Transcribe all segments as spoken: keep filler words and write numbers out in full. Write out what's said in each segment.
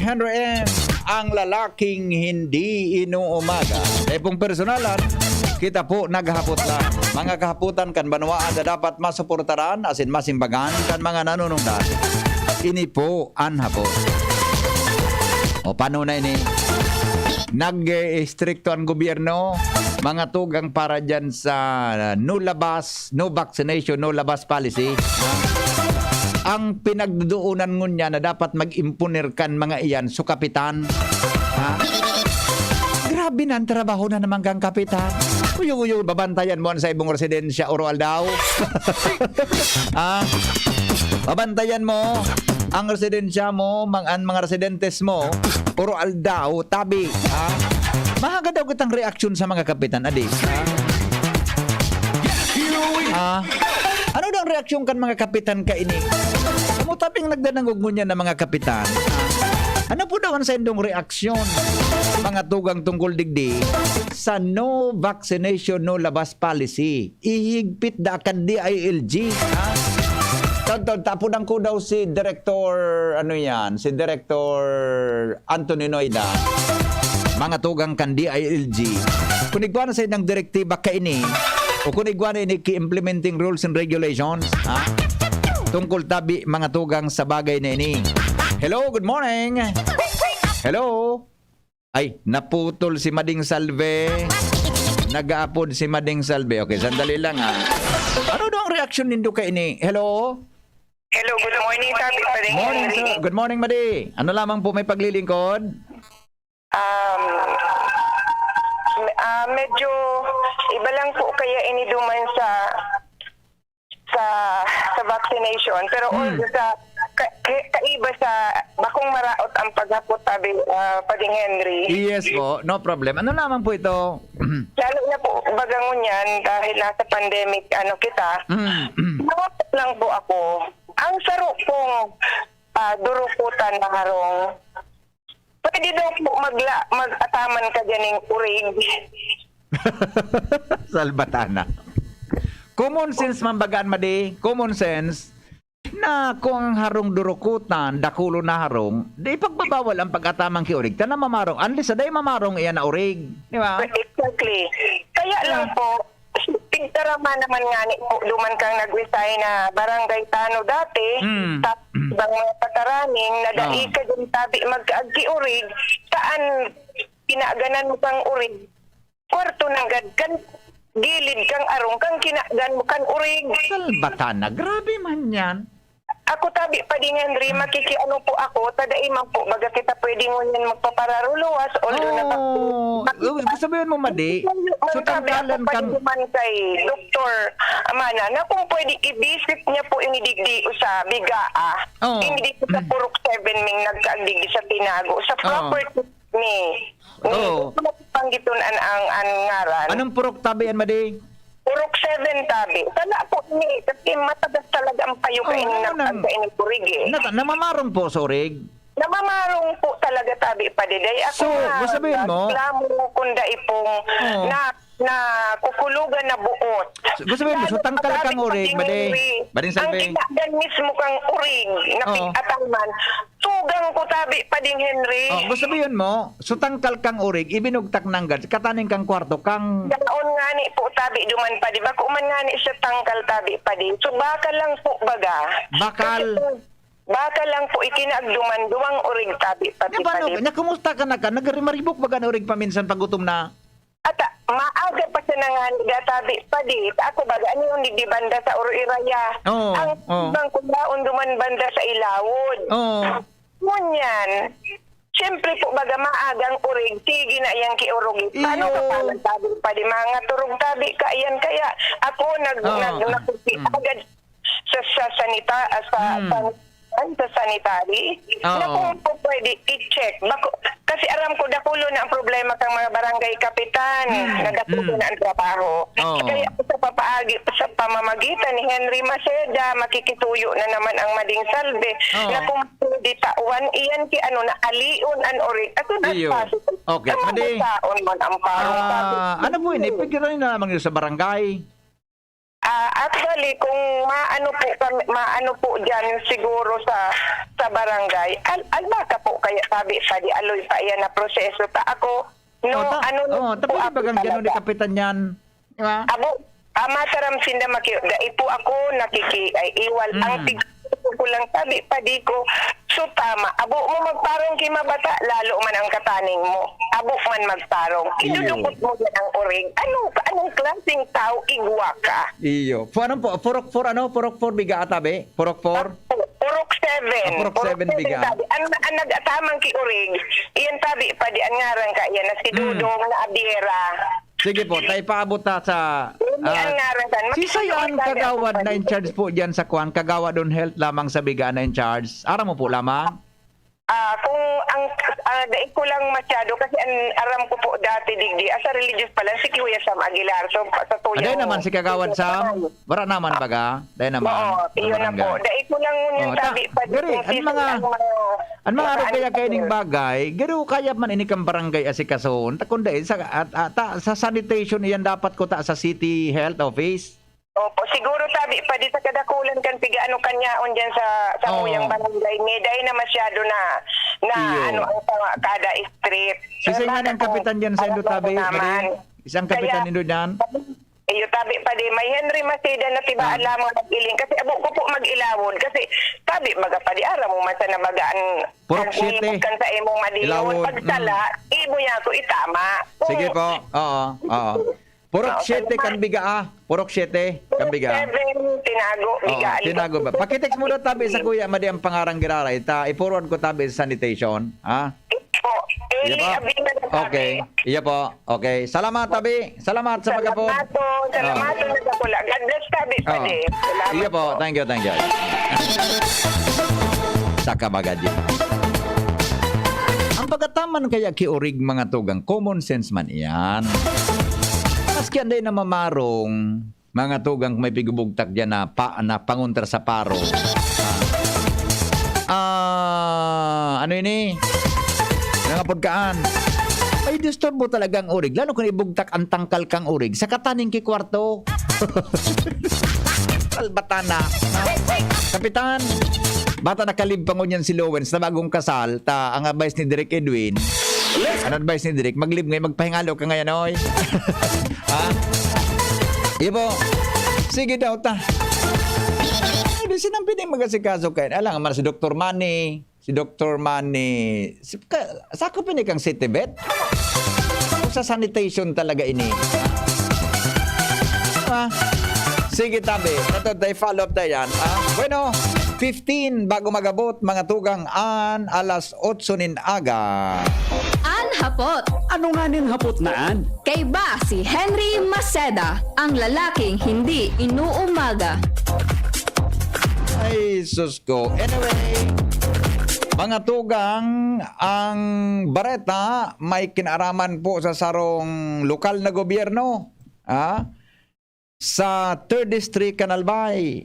Henry M, ang lalaking hindi inuumaga. Sa ibong personalan, kita po naghahapot lang. Mga kahapotan kan banwaan na dapat masuportaran asin masimbagan kan mga nanunungdan. Ini po an hapot. O, paano na ini? Nag-estrikto an gobyerno, mga tugang, para diyan sa no labas, no vaccination, no labas policy. Ang pinagdodoonan ngunyan na dapat mag-imponer kan mga iyan, so kapitan. Ha? Grabe na ang trabaho na naman kang kapitan. Uyo-uyo, babantayan mo ang sa ibong residensya, oro aldaw. Ha? Babantayan mo ang residensya mo, mang-, ang mga residentes mo, oro aldaw, tabi. Ha? Mahagad daw kitang reaksyon sa mga kapitan, adi. Ha? Ah, ano daw ang reaksyon kan mga kapitan kaini? Kamo tabing nagdanangog ngunyan na mga kapitan. Ano po daw ang saindong reaksyon, mga tugang, tungkol digdi sa no vaccination, no labas policy? Ihigpit da kan D I L G, ha? Tod, tod, tapunan ko daw si Director, ano yan, si Director Anthony Noida, mga tugang kan D I L G. Kung igwa na sa inang direktiba kaini, o kung igwa na ini ki-implementing rules and regulations, ha? Tungkol tabi, mga tugang, sa bagay na ini. Hello, good morning. Hello. Ay, naputol si Mading Salve. Nag-aapod si Mading Salve. Okay, sandali lang, ha. Ano daw ang reaksyon nindo kaini? Hello? Hello, good morning, Tabi Pading Morning, Henry. Sir. Good morning, Madi. Ano lamang po may paglilingkod? Um, me-, ah, medyo iba lang po kaya ini duman sa, sa, sa vaccination. Pero Hmm. although sa, ka-, ka-, kaiba sa bakong maraot ang paghapot, Tabi, ah, Pading Henry. Yes po, no problem. Ano lamang po ito? Lalo na po, baga ngunyan, dahil nasa pandemic, ano kita, Mm, mm. Maraot lang po ako. Ang saro pong, ah, durukutan na harong, pwede daw po magla-, mag-ataman ka dyan ng urig. Salbatana. Common sense man bagaan, Madi. Common sense. Na kung ang harong durukutan, dakulon na harong, di ipagbabawal ang pag-ataman ki urig. Ta namamarong, unless sa day mamarong, iyan na urig. Di ba? Exactly. Kaya lang Yeah. po, pigtarama naman nga ni po, duman kang nag-resign na barangay tano dati, Mm. tapos Mm. ibang mga pataraning, na dai Ah. ka din tabi magkaagki urig, saan pinaganan mo kang urig? Kwarto nanggad kan gilid kang arong kang kinagan mo kan urig. Salbatana, grabe man yan. Ako tabi pa din, Henry, Hmm. makikiano po ako, ta dai man po baga kita pwede ngunyan magpapararuluwas, although Oh, naka- gusto sabihin mo, Madi, Ang so sabi tangkalan ako pa kang din naman kay Doktor Amana na kung pwede i-visit niya po ini digdi sa Bigaa. Oh. Hindi po sa Hmm. Purok seven ming nagkaagdig sa Tinago, sa Oh. property ni, ni, Oo. Panggiton an, ang, ang ngaran. Anong purok tabi yan, Madi? Purok seven tabi. Sana po ni, kasi matagas talaga ang payo Oo, kainin ng nan-, pagkain ng turig eh. Na-, namamarong po sa urig? Namamarong po talaga tabi pa diday. Ako So, nga, gusto sabihin mo? reklamo kung dai pong Oo. na, na kukulugan na buot. So, gusto sabihin mo, so Lalo tangkal pa kang tabi urig, pa Madi? Henry. Bading Ang Salve? kinagan mismo kang urig na Oo. pig-ataman, tugang ko tabi pa ding Henry. Oh, gusto mo yun mo? So, tangkal kang urig, ibinugtak nanggad, kataning kang kwarto, kang Daon nga ni po tabi duman pa, di ba? Kuman nga ni siya tangkal tabi pa din. So, baka lang po baga. Bakal. Kasi po, baka lang po itinagduman, duwang urig tabi pa Nya, di pa paano? din. Nya, kumusta ka na ka? Nagrimaribok ba ka na urig paminsan pag gutom na? At, ah, maaga pa siya nangani, gatabi pa di. Ako baga, ano yung di banda sa Oro Iraya? Oo, Ang oo. ibang kulaon duman banda sa Ilawod. Oo. Ngunyan, siyempre po, baga maagang urig, sige na iyang kiurugi. Paano Iyo. ka pala sabi pa di mga turog tabi ka, ayan kaya ako nag, Oo. nag, nag, Mm. agad sa, sa sanita, ah, sa, Mm. sa, sa sanitary, Oo. na kung po pwede i-check. Bako, kasi aram ko, dakulo na ang problema kang mga barangay kapitan, Mm. na dakulo Mm. na ang trabaho. Oo. Kaya sa papaagi, sa pamamagitan ni Henry Maceda, makikituyo na naman ang Mading Salve, Oo. na kung pwede tawan, iyan ki ano na alion an orig. As soon as Iyo. possible. Okay, Ang Madi. mabusaon man ang parong Ah, sabi. ano po ini? Pwede rin na lamang yun sa barangay. Ah, actually, kung maano po kami, maano po diyan siguro sa, sa barangay, al-, alba ka po kaya sabi pa di aloy pa iyan na proseso ta ako, no, Oh, ta-, ano na oh, po tapi di ako ba gang gano'n ni talaga. Kapitan yan? Di ba? Abo, ah, mataram sinda maki-, dai po ako nakiki-, ay, iwal. Ang Mm. tig-, ko lang sabi pa di ko, so tama, abo mo magparong ki mabata, lalo man ang kataning mo. Abo man magparong. Iyo. Idudukot mo yan ang urig. Ano ka? Anong klaseng tao? Igwa ka. Iyo. Fu-, ano po? Purok four, ano? Purok four, biga ata, be? Purok four? Purok seven. Ah, Purok Purok seven, seven, biga. Sabi. Ang, ang nag-atamang ki urig, iyan sabi pa di, ang ngaran ka, iyan na si Mm. Dudong na Abiera. Sige po, tayo paabot ta sa, Hindi, ah, ang ngaran ka. si Sayon Makikita ang ka kagawad na in charge po diyan sa kwan, kagawad on health lamang sa biga na in charge. Aram mo po lamang? Ah, kung ang, ah, dai ko lang masyado kasi ang aram ko po dati digdi, as a religious pa lang, si Kuya Sam Aguilar. So, pa-, sa tuya Aday mo. naman si Kagawad Sam. Wala naman baga. Dai naman. Oo, Sa iyon na barangay. po. Dai ko lang yun Oh, ta-, sabi pa gari, dito, ang mga, ang mga ang mga arog kaya kaining bagay, garo kaya man ini kang barangay asikasahon. Ta kung dai sa, at, at, ta-, sa sanitation iyan dapat ko ta sa city health office. Opo, siguro sabi pa di sa kadakulan kan piga ano kanyaon diyan sa, sa Oo. Muyang Barangay. May dai na masyado na, na Iyo. ano, ang sa kada street. Sisay Ang nga ng bata ko, kapitan diyan sa alam Indo mo Tabi, naman. Mari? Isang kapitan Kaya, Indo dyan? Iyo, tabi pa di, may Henry Maceda na tiba Ah. lamang mag-iling. Kasi abo ko po mag-ilawod. Kasi sabi, baga pa di, aram mo man sa nabagaan. Purok Kan Siete. Kan sa imong madiyon. Ilawod, Pag sala, mm. imo niya ako itama. Sige Kung po. Oo, oo. Purok Oo, Siete, salamat. Kan biga, ah. Purok Siete, Kan biga. Seven, tinago, Oo, biga. Tinago ba? Pakitext mo daw tabi sa kuya, madi ang pangarang giraray. Ta, i-forward ko tabi sa sanitation, ha? Po. Iya Eli po? Abingan ang tabi. Okay. Iya po. Okay. Salamat, tabi. Salamat sa pagkapon. Salamat po. Salamat Ah. po, nagkakula. God bless, tabi, Ah. padi. Salamat Iya po. po. Thank you, thank you. Saka magad yun. Ang pagkataman kaya ki orig, mga tugang, common sense man iyan. Maski anday na mamarong, mga tugang, may pigubugtak diyan na pa, na pangontra sa paro. Ah, ano ini? Nangapod kaan? May disturbo talaga ang urig, lalo kung ibugtak ang tangkal kang urig sa kataning ki kwarto. Albatana. Kapitan, bata nakalib pa ngunyan si Lowens na bagong kasal, ta ang advice ni Direk Edwin, ano advice ni Direk? Maglib ngay, magpahingalo ka ngayon, oy. Ha? Ibo, sige daw ta. Di sinang pwedeng mag-asikaso kayo. Alam nga man si Doktor Manny, si Doktor Manny, si, ka, sako pini kang City Vet? Sa sanitation talaga ini. Ah, sige, tabi. Ito, tayo follow up tayo yan. Ah, bueno, fifteen bago magabot, mga tugang, an alas otso nin aga. An hapot. Ano nga nin hapot na an? Kaiba si Henry Maceda, ang lalaking hindi inuumaga. Ay, sus ko. Anyway, mga tugang, ang bareta may kinaraman po sa sarong lokal na gobyerno, ah, sa Third District, Canalbay.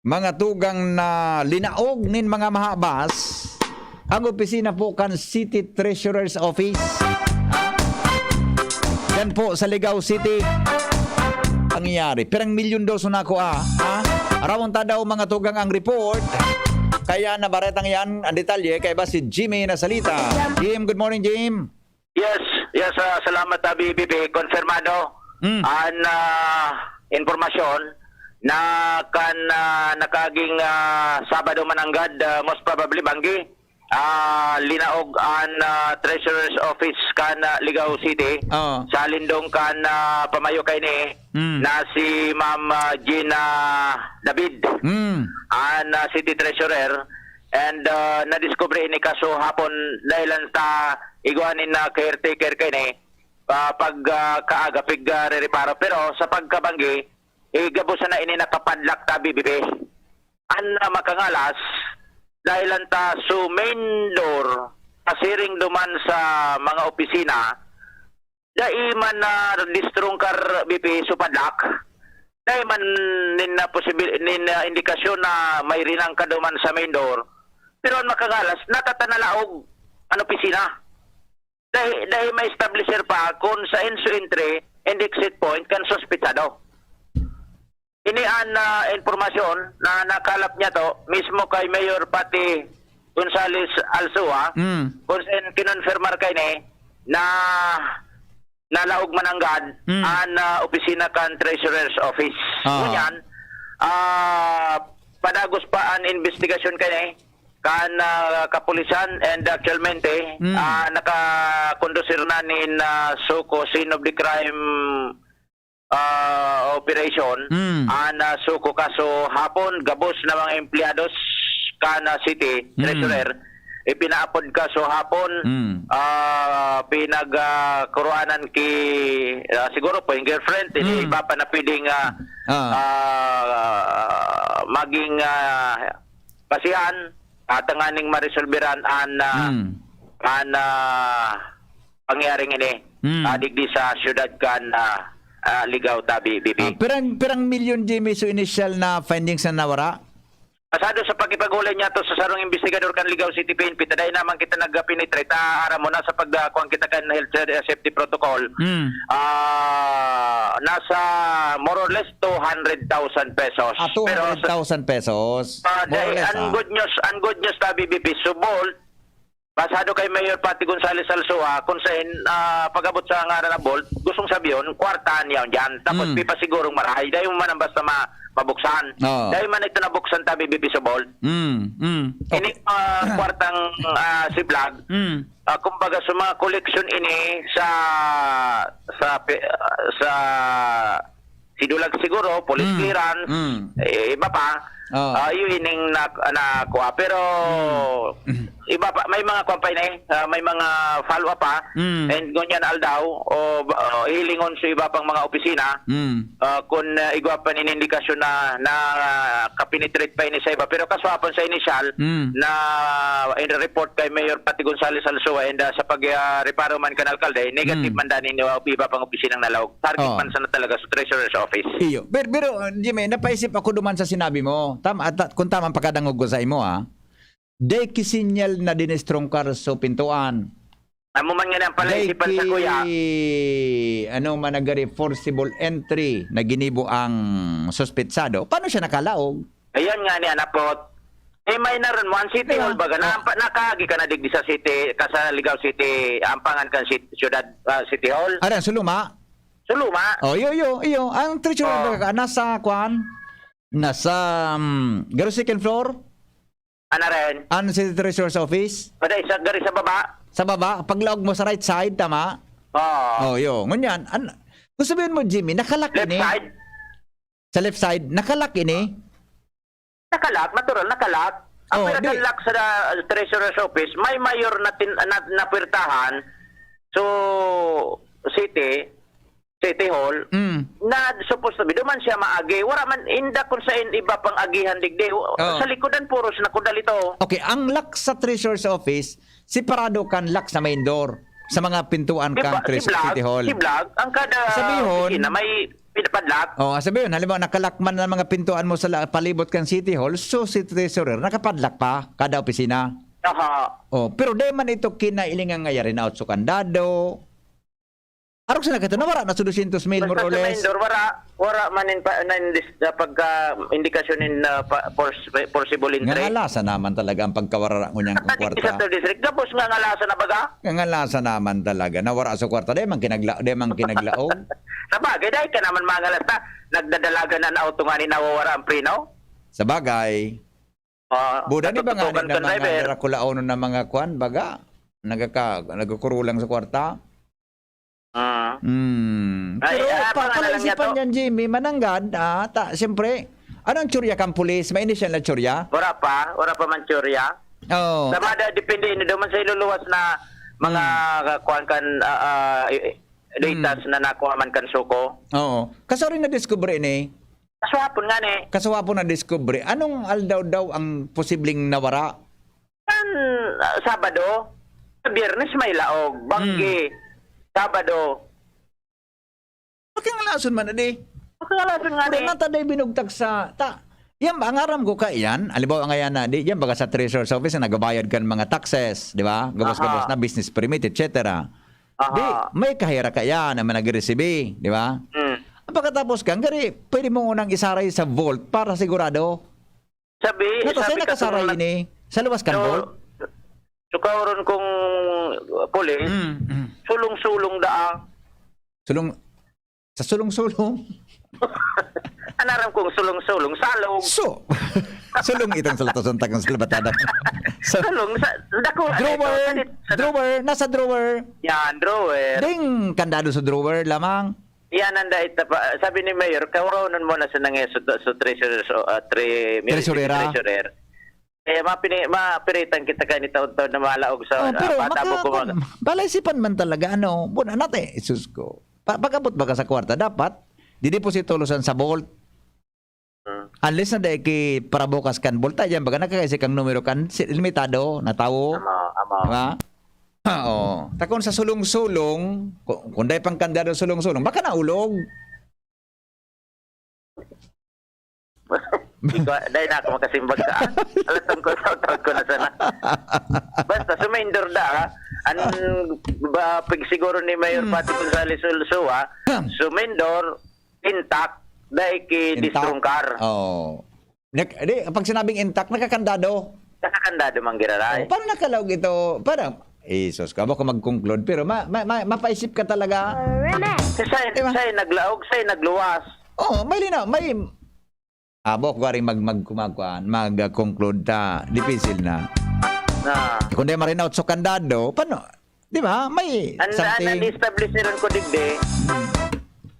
Mga tugang na linaog nin mga mahabas ang opisina po kan City Treasurer's Office. Yan po sa Ligao City. Pangyayari. Pirang milyon daw so nako, ah. Ha? Arawon ta daw, mga tugang, ang report. Kaya na baretang yan, ang detalye, kay ba si Jimmy Nasalita. Jim, good morning, Jim. Yes, yes, ah, salamat, ah, B B B. Konfirmado Mm. an, ah, impormasyon na kan, ah, nakaging, ah, Sabado mananggad, ah, most probably, banggi, ah, linaog an, ah, Treasurer's Office kan, ah, Ligao City Oo. sa lindong kan, ah, pamayo kaini Mm. na si Ma'am, ah, Gina David, Mm. an, ah, City Treasurer. And, ah, nadiskubre ini kaso hapon dahilan sa igwa nin, ah, caretaker kaini, ah, pag, ah, kaaga, pig, ah, rereparo. Pero sa pagkabanggi, eh, gabos na ini nakapadlock ta, B B B. An, ah, makangalas, dahilan ta su main door, pasiring duman sa mga opisina, dai man na distrong kar B P su padlock. Dai man nin na posibil-, nin na indikasyon na may rinang ka duman sa main door. Pero an makangalas, natatanalaog an opisina. Dai, dai ma-establisher pa kun saen su entry and exit point kan suspetsado. Ini an, ah, impormasyon na nakalap niya to mismo kay Mayor Patty Gonzales Alzua, Mm. kung saan kinonfirmar kaini na nalaog mananggad Mm. an, ah, opisina kan Treasurer's Office. Ah. Ngunyan, ah, padagos pa an investigasyon kaini kan, ah, kapulisan, and actualmente, Mm. ah, nakakondusir na nin, ah, SOCO, scene of the crime, ah, operation, Mm. an, ah, SOCO kaso hapon, gabos na mga empleyados kan, ah, city Mm. treasurer, ipinaapod kaso hapon, Mm. ah, pinag, ah, kuruanan ki, ah, siguro po yung girlfriend, hindi Mm. iba pa na pwedeng, ah, Ah. ah, maging, ah, basihan, at tanganing maresolberan an, ah, Mm. an, ah, pangyayaring ini, Mm. ah, digdi sa siyudad kan, ah, ah, Ligao, Tabi, B P. Ah, pirang, pirang milyon, Jimmy, so initial na findings na nawara? Pasado sa pakipaghulay niya to sa sarong investigador kan Ligao City P N P, ta dai naman kita nag-penetrate. Ah, aram mo na sa pag, ah, kuwan kita kan health, ah, safety protocol. Mm. Ah, nasa more or less two hundred thousand pesos. Ah, Pero sa two hundred thousand pesos. Ah, More or dai, less, ang ah. good news, ang good news, Tabi, B P, so Bolt, pasado kay Mayor Patty Gonzales Alzua, kung saan, ah, pag-abot sa ngaran na Bolt, gustong sabihin, kwarta niya dyan. Tapos Mm. pipasigurong marahay. Dai mo man ang basta ma-, mabuksan. Oo. Dai man ito nabuksan, Tabi, B P, sa Bolt. Mm, mm. Ini, Okay. ah, kwartang, ah, si Vlog, Mm. ah, kumbaga, sa mga koleksyon ini sa, sa pe-, sa sidulag siguro, police Mm. clearance, Mm. eh, iba pa. Oh. Ah, yun ining na, nakuha. Pero, Mm. iba pa, may mga kuwan pa ini, ah, may mga follow-up pa. Mm. And ngunyan aldaw, o, o hilingon sa iba pang mga opisina, Mm. ah, kung, ah, igwa pa nin indikasyon na, na, ah, kapenetrate pa ini sa iba. Pero kaswapon sa initial, Mm. na in-report kay Mayor Patty Gonzales Alzua and, ah, sa pag, ah, reparo man kan alkalde, negative Mm. man dani ni, ah, iba pang opisinang nalaog. Target Oh. man sana talaga sa Treasurer's Office. Iyo. Pero, pero, ah, Jimmy, napaisip ako duman sa sinabi mo. Tama, at, at kung tama ang pagkadangog ko sa imo, ah. Dai ki sinyal na dinistrongkar sa pintuan. Amo man nga ang palaisipan sa kuya. Ano man nagari forcible entry na ginibo ang suspetsado? Paano siya nakalaog? Ayan nga ni anapot. Eh, may naron mo, ang City Diba? Hall baga, na, Oh. pa-, nakaagi ka na digdi sa City, ka sa Ligao City, ampangan kan City, Siyudad, ah, City Hall. Aran, sa luma? Sa luma. Oh, iyo, iyo, iyo. Ang treasurer Oh. baga, nasa, kwan? Nasa, um, garo second floor? Ano rin? Ang City Treasurer's Office? Ano, isa gari sa baba? Sa baba, paglaog mo sa right side, tama? Oo. Oh, iyo. Ngunyan, an-, kung sabihin mo, Jimmy, nakalak Left ini. Side? Sa left side, nakalak ini. Nakalak, natural, nakalak. Ang Oh, di pinakalock sa, uh, Treasurer's Office, may mayor na tin-, na, napirtahan. So, City, City Hall, Mm. na supposed to be, duman siya maagi. Wala man, inda kung sa in-, iba pang agihan digdi. Oo. Sa likodan, puros na kudal ito. Okay, ang lock sa Treasurer's Office, separado kan lock sa main door, sa mga pintuan Di kan ba, Treas-, si Vlog, City Hall. Si Vlog, ang kada Sabihon, opisina may pinapadlock. Oh, sabihon, halimbawa, nakalak man ang mga pintuan mo sa la-, palibot kan City Hall, so si Treasurer, nakapadlock pa kada opisina. Aha. Oh, pero di man ito kinailingan nga yarin out sa kandado. Arog sa nagkataon, nawara na sa dosyentos mil, more Basta or sa main less. door, wara, wara man in pa, na in dis-, na pagka indikasyon in, ah, pa, force, forcible entry. Ngangalasa naman talaga ang pagkawara ngunyan kung Sa kwarta. Sa third district, gabos ngangalasa na baga? Ngangalasa naman talaga. Nawara sa kwarta, di man kinagla-, di man kinaglaog. Sa bagay, dahil ka naman mangalasa, nagdadalagan na ang auto nga ni nawawara ang preno? Sa bagay. Ah, Buda ni ba nga natututukan na kan mga driver. Drakulaonon na mga kwan, baga? Nagaka-, nagkukurulang sa kwarta? Ah. Hmm. Ay, Pero ah, pa-, pangalan palaisipan niya to. Niyan, Jimmy, mananggad, ah, ta-, siyempre, anong tsurya kang pulis? May inisyal na tsurya? Wala pa, wala pa man tsurya. Oo. Sa mada, depende, ini daw man sa iluluwas na mga Hmm. kuwan kan, ah, ah, i-, i-, datas Hmm. na nakuha man kan suko. Oo. Kaso rin nadiskubre ini? Kaswapon nga ni. Kaswapon nadiskubre. Anong aldaw daw ang posibleng nawara? Kan, ah, Sabado, Biyernes may laog, banggi, Hmm. Sabado. Pakingalason man, adi. Pakingalason nga, Wala adi. Na ta, day binugtag sa, ta, yan ba, ang aram ko ka, yan, alibaw, ang ayan na, di, yan, baga sa Treasurer's Office, na nagabayad kan mga taxes, di ba? Gabos-gabos Aha. na, business permit, et cetera. Aha. Di, may kahira ka yan, na nag-receive, di ba? Hmm. Pagkatapos kan, gari, pwede mo unang isaray sa vault para sigurado. Sabi, Nato, sabi sa'yo ka nakasaray sumulak- ini? Sa luwas kan So, vault? Sukaron kong pulis, Mm, mm. sulong-sulong daa. Sulong, sa sulong-sulong? Anaram kong sulong-sulong, salog. So, sulong itong sa latasan takang sa labatada. So, Sulong, sa, dako, drawer, ito, sa, sa, drawer, nasa drawer. Yan, drawer. Ding kandado sa drawer lamang. Yan ang dait na pa, sabi ni Mayor, "Kauraonon mo na sa nangya sa, sa treasurer, so, ah, tre-, Treasurera. Treasurer. Eh, mapini-, mapiritan kita kay ni taon-taon na malaog sa, Oh, pero ah, bata mo maka-, kung mag- palaisipan man talaga, ano, buna natin, Jesus ko. Pa-, pag-abot ba ka sa kwarta, dapat, dideposito lusan sa vault. Hmm. Unless na dai ki parabukas kan vault, yan, baga nakakaisi kang numero kan si-, limitado na tawo. Ama, ama. Diba? Oo. Ta kun sa sulong-sulong, ku-, kun dai pang kandado sulong-sulong, baka naulog. Ikaw, dai na ako makasimbag ka, ah. Alas sangko, taod-taod ko na sana. Basta, sumindor da, ah. An, ba, pig siguro ni Mayor Hmm. Pati Gonzales Ulsoa, Hmm. sumindor, intact, dai ki Intact? distrungkar. Oo. Nek-, di, pag sinabing intact, nakakandado. Nakakandado man giraray. Oh, paano nakalaog ito? Parang, Jesus, kabo ka mag-conclude, pero ma-, ma-, ma-, mapaisip ka talaga. Correct. Say, Diba? say naglaog, say nagluwas. Oh, may linaw, may, abo ko garing mag-, mag-, kumagkuan, mag-conclude ta, difícil na. Na. Kung di marinaw, so kandado, paano? Di ba? May An, something. An, an-establish ni Ron ko digdi. Hmm.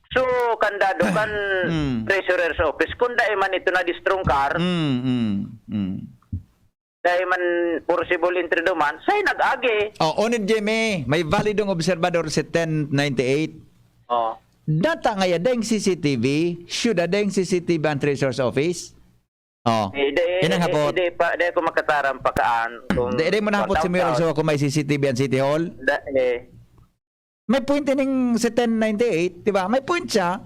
So, kandado kan Hmm. treasurer's office, kung dai man ito na-distrungkar, Hmm, hmm, hmm. dai man forcible entry duman, say nag-agi. Oh, unid Jimmy, may validong obserbador si ten ninety-eight. Oh. Data ngaya, daing C C T V, should a daing C C T V ang treasurer's office? Oh. Eh, di, Yan ang eh, hapot. eh, di pa, di ako makataram pa kaan kung Di, di mo nahapot si Mayor kung Ulsoa kung may C C T V ang City Hall. Da, eh. May point ining si ten ninety-eight, di ba? May point siya.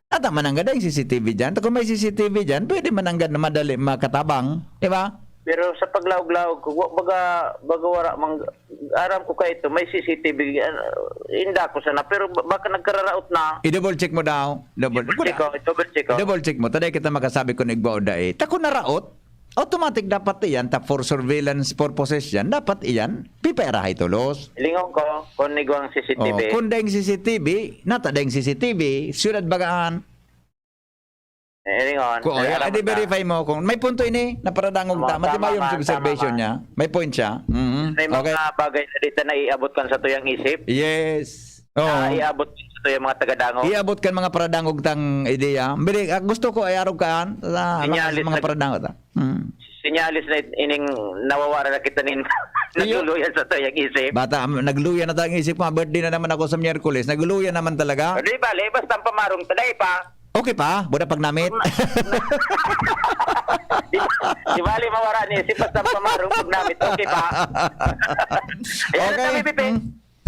At ang mananggad ay C C T V dyan. Kung may C C T V dyan, pwede mananggad na madali makatabang, di ba? Pero sa paglaog-laog ko, wa-, baga, baga wala mang, aram ko ka ito, may C C T V, ah, inda ko sana, pero ba-, baka nagkararaot na. I-double check mo daw. Double, Double check ko, double check ko. Double check mo. Taday kita makasabi kung igwa o dai. Ta kung naraot, automatic dapat iyan, ta for surveillance purposes yan, dapat iyan, pipairahay tolos. Lingon ko, kung igwang C C T V. Oh, kung daing C C T V, nata daing C C T V, siyudad bagaan. Eh, lingon. Kung, Ay, oh, alam edi mo na. verify mo kung may punto ini, na paradangog Tama, ta, matibayon tama, sa observation tama. niya. May point siya. Mhm. May Okay. mga bagay na di ta naiabot kan sa tuyang isip. Yes. Oo. Na iabot sa tuyang mga tagadangog. Iabot kan mga paradangog tang ideya. Bili, ah, gusto ko ay arog kaan sa mga, Sinyalis mga nag- paradangog ta. Hmm. Sinyalis na it-, ining nawawara na kita nin Iyo. nagluluyan sa tuyang isip. Bata, nagluya na tayong isip ko. Birthday na naman ako sa Miyerkules. Nagluya naman talaga. Di bale, basta ang pamarong today pa. Okay pa? Buda pag namit? Di, di bale, mawara ni isip, basta ang pamarong pag namit. Okay pa? Ayan, Okay. Tami Pipi. Hmm.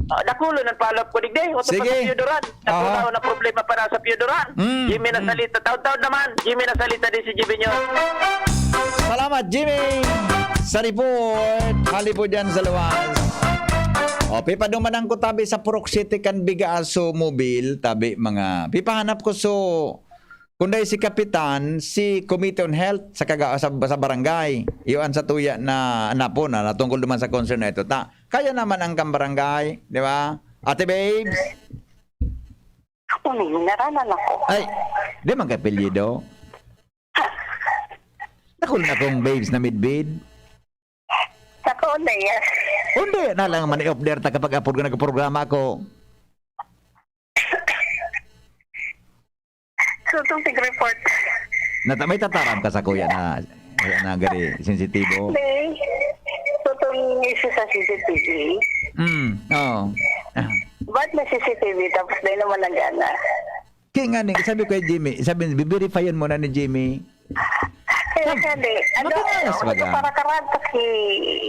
Ah, dakulo ng follow-up ko, digdi. O, sa Sige. pag-Piodoran. Aha. Dakulo na problema para sa Piodoran. Mm, Jimmy mm. Nasalita. Taon-taon naman. Jimmy Nasalita din si Jimmy News. Salamat, Jimmy, sa report. Hali po dyan sa luwas. O, pipadumanan ko tabi sa Purok City kan Bigaso Mobil, tabi mga, pipahanap ko so, kung dai si Kapitan, si Committee on Health sa kaga-, sa, sa barangay. Iyo an sa tuya na, na po, na natungkol duman sa concern na ito. Ta, kaya naman ang kambarangay, di ba? Ate Babes? Ako ni, naranan ako. Ay, di man ka apelyido? Ako na akong Babes na midbid. Ako na yan. Hindi, na lang man i-off there ta kapag apod ko nagprograma ako. So, itong tig-report. Nata-, may tataram ka sa kuya na, na gari, sensitibo? May. So, itong issue sa C C T V. Mm, oo. Ah. Ba't may C C T V tapos di naman nagana? Kaya nga ni, sabi ko kay Jimmy, sabi, biverifyan mo na ni Jimmy. Kaya nga ni, ano, Mataas ba ano ka? para karagtas si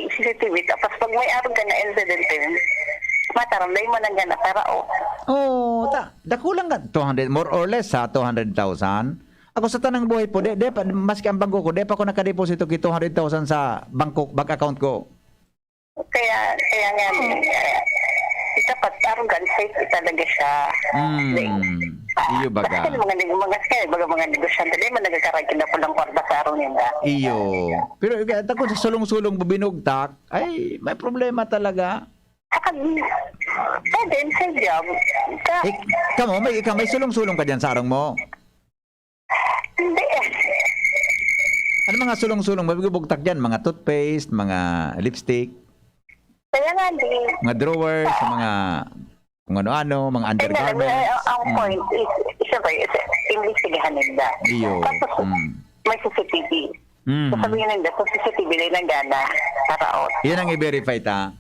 C C T V, tapos pag may arog ka na incident, mataram na yung manangga na tara, oh. Oo, ta, dakulang ka, two hundred, more or less, ha, two hundred thousand. Ako sa tanang buhay po, di, di pa, maski ang bangko ko, di pa ako nakadeposito ki two hundred thousand sa bangko, bank account ko. Kaya, kaya nga, eh, dapat arogan safe talaga siya. Mm. Like, Iyo baga. Kasi mga nag-, mga, kaya baga mga negosyante, di man nagkakaray kinapon ng kwarta sa araw ninda. Iyo. Pero, eh, takot sa sulong-sulong bubinugtak, ay, may problema talaga. Saka, sa din, sa job, ka- Eh, kamo, may, ikaw, may sulong-sulong ka dyan sa arong mo? Hindi. Ano mga sulong-sulong mo? Bubugtak dyan, mga toothpaste, mga lipstick, Kaya nga, hindi. Mga drawers, mga kung ano-ano, mga Kaya nga, undergarments. Ang, ang Mm. point is, siyempre, is, imbestigahan ninda. Iyo. Tapos, Mm. may C C T V. Mm. Sasabihin ninda, sa C C T V lang nanggana, para out. Yan ang i-verify ta.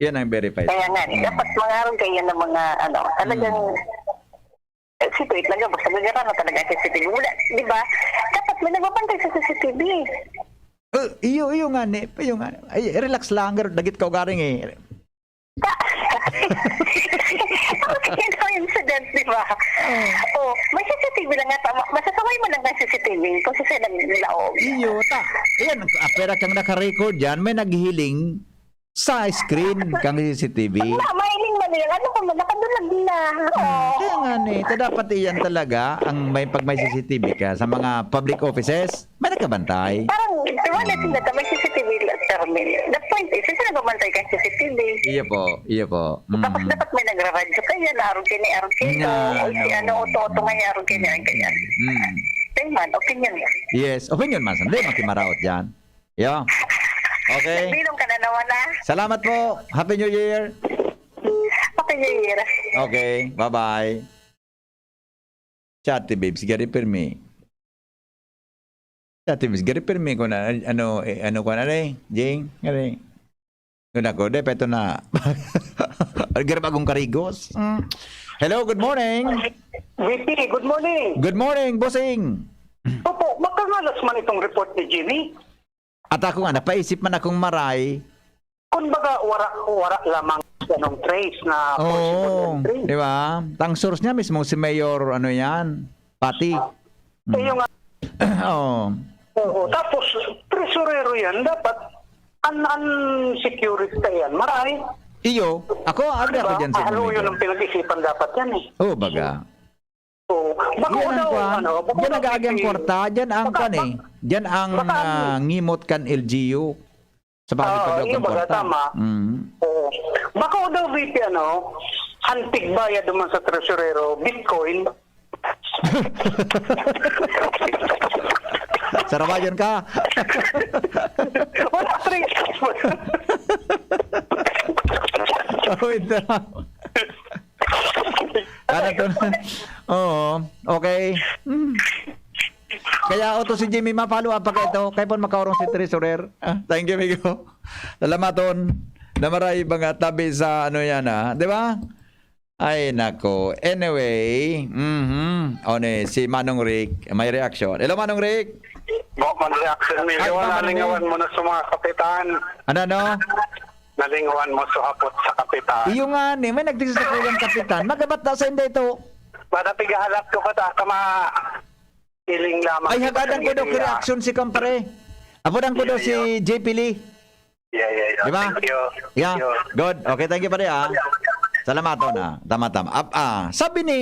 Yan ang i-verify ta. Kaya nga, Mm. dapat mangaroon kayo ng mga, ano, talagang, Mm. eh, si Kuya talaga, basta gagana talaga ang C C T V. Wala, di ba? Dapat may nagbabantay sa C C T V. Eh, iyo, iyo nga ni, iyo nga ni. Ay, relax lang, pero dagit ka ugaring eh. Tapos yun ang incident, di ba? Oh. Oh, may C C T V lang nga, tama. Masasaway mo lang ng C C T V kung sino naglaog. Iyo, ta. Ayan, apera kang nakarecord yan, may naghihiling sa screen kang C C T V. Pag na, mahiling man yan, ano ka man, nakadulag na. Ah, Oh. kaya nga ni, ito dapat iyan talaga, ang may, pag may C C T V ka sa mga public offices, may nakabantay. Parang, di ba, na sila may C C T V la-, terminal. The point is, sino nagbabantay kang C C T V? Iyo po, iyo po. Tapos Mm. dapat may nagraradyo kaya na arog kini, arog kini, Nga, o si no. ano, oto, oto, Mm. ngayon, arog kini, arog kini. Mm. Kaya man, opinion yan. Yes, opinion man. Sandali, makimaraot dyan. Yo. Okay. Nagbilong ka na naman, ah. Salamat po. Happy New Year. Happy New Year. Okay, bye-bye. Chat, babes, gari pirmi. Dati, mas gari pirmi ko na, ano, eh, ano ko na, eh, Jing? Gari. Yun ako, de, peto na. Gari bagong karigos. Mm. Hello, good morning. V P, good morning. Good morning, bossing. Opo, makangalas man itong report ni Jimmy. At ako nga, napaisip man akong maray. Kumbaga, wara, wara lamang anong trace na possible Oo, entry. Di ba? Ang source niya mismo si Mayor, ano yan, Pati. Mm. Iyo nga. Oo. Oo, tapos, tresurero yan, dapat un-, unsecurity ka yan. Maray. Iyo, ako, ano Di ako ba? dyan sa Halo yun Mayor. Ang pinag-isipan dapat yan eh. Oo, baga. Oo. Baka Yan ang daw, kwan. ano, baka Diyan daw nag-aagi ang may kwarta. Diyan ang baka kwan eh. Diyan ang, baka ah, ngimot kan L G U. Sa bagay, Oo, paglaog yung ang baga, kwarta. Tama. Mm. Oo. Baka daw, V P, ano, hantig bayad naman sa tresurero, Bitcoin. Sarabayan ka. Wala, pre. Oh, ito. Ano to? Oo. Okay. Hmm. Kaya oto si Jimmy, ma-follow up pa ka ito. Kaya po makaurong si Treasurer. Ah, thank you, amigo. Salamaton. Na maray mga tabi sa ano yan, ah. Di ba? Ay, nako. Anyway, mhm. O, ni, si Manong Rick, may reaction. Hello, Manong Rick. Bo, may reaction. Ay, Milyo, Manong nalingawan Rick. Mo na sa mga kapitan. Ano, ano? Nalingawan mo sa hapot sa kapitan. Iyo nga ni, may nagdisisipulong kapitan. Magabat na sa hindi ito. Para pigahalat ko pa ta, kama iling lamang. Ay, hagadan ko daw Iling ki lang. Reaction si Kampare. Apodan ko daw Iyo, si iyo. J P Lee. Yeah, yeah, yeah. Di ba? Thank you. Yeah. Thank you. Good. Okay, thank you, pare, ah. Salamaton, ah. Tama, tama. Ap-, ah, sabi ni,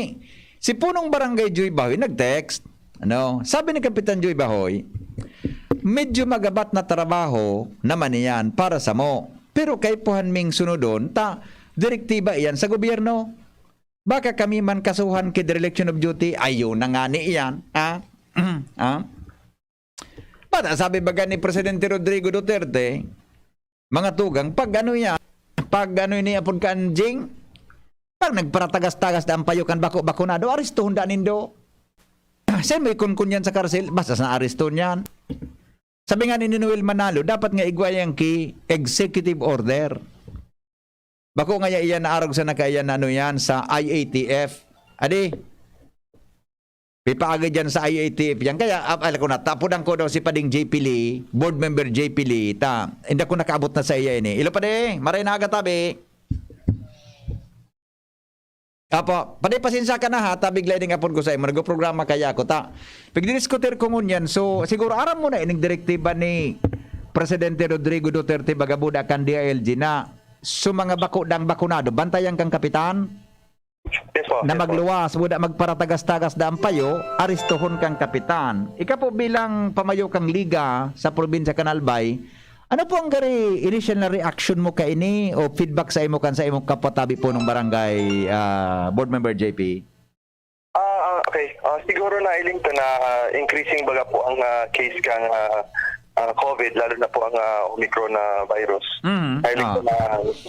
si Punong Barangay Joy Bahoy nag-text. Ano? Sabi ni Kapitan Joy Bahoy, "Medyo magabat na trabaho naman iyan para samo. Pero kaipuhan ming sunodon, ta direktiba iyan sa gobyerno. Baka kami man kasuhan ki dereliction of duty." Ayun na nga ni iyan. Ah? Ah? Bata, sabi baga ni Presidente Rodrigo Duterte, mga tugang, pag ano yan, pag ano ini apod ka, Jing, pag nagparatagas-tagas na ang payo kan bako-bakonado, arestuhon da nindo. Saan mo ikunkun yan sa karsel? Basta sa aresto niyan. Sabi nga ni Noel Manalo, dapat nga igwa yan ki executive order. Bako nga iya naarog sa nakaiyan na ano yan, sa I A T F. Adi, pipaagi dyan sa I A T F yan. Kaya, ah, alam ko na, tapudan ko daw si Pading J P Lee, board member J P Lee, ta, hindi ko nakaabot na sa iya ini. Ilo pa di, maray na aga tabi. Apo, padi pasensya ka na ha, ta bigla ding apod ko sa imo, nagprograma kaya ako, ta. Pagdidiskutir ko ngunyan, so, siguro aram mo na ining direktiba ni Presidente Rodrigo Duterte, bagabuda kan D I L G na, so mga bako dang bakunado, bantayan kang kapitan? Yes po. na magluwas, buda magparatagas-tagas da ang payo, aristohon kang kapitan. Ika po bilang pamayo kang liga sa probinsya kan Albay, ano po ang gari initial na reaction mo kaini o feedback sa imo kan sa imong kapwa tabi punong barangay, ah, board member J P? Ah, ah, okay. Ah, siguro nailing ta na, ah, increasing baga po ang, ah, case kang, ah, ah, COVID, lalo na po ang, ah, Omicron na virus. Mm, Nailing ah. ta na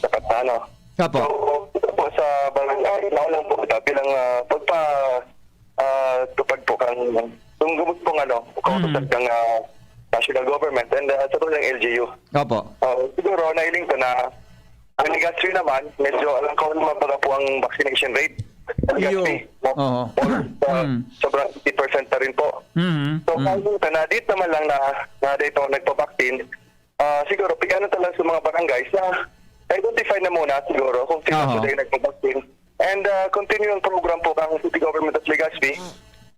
dapat na, ano. Opo. So, ito po sa barangay, nauna po kita bilang, ah, pagpa, ah, tupad po kang, kung gabos pong, ano, kautusan Mm. kang, ah, national government and, ah, sa tuloy ng L G U. Opo. Ah, siguro, nailing ta na ang Legazpi naman, medyo alam ko naman baga po ang vaccination rate. Ang Iyo. Legazpi, no? Oo. Almost, ah, Mm. sobrang eighty percent na rin po. Mm, So, mm. kaya po na dito naman lang na, na dito nagpa-vaccine, ah, siguro, pigano talaga sa mga barangays na identify na muna siguro kung sino Aha. sila yung nagpa-vaccine. And, ah, continuing program po ng City Government of Legazpi,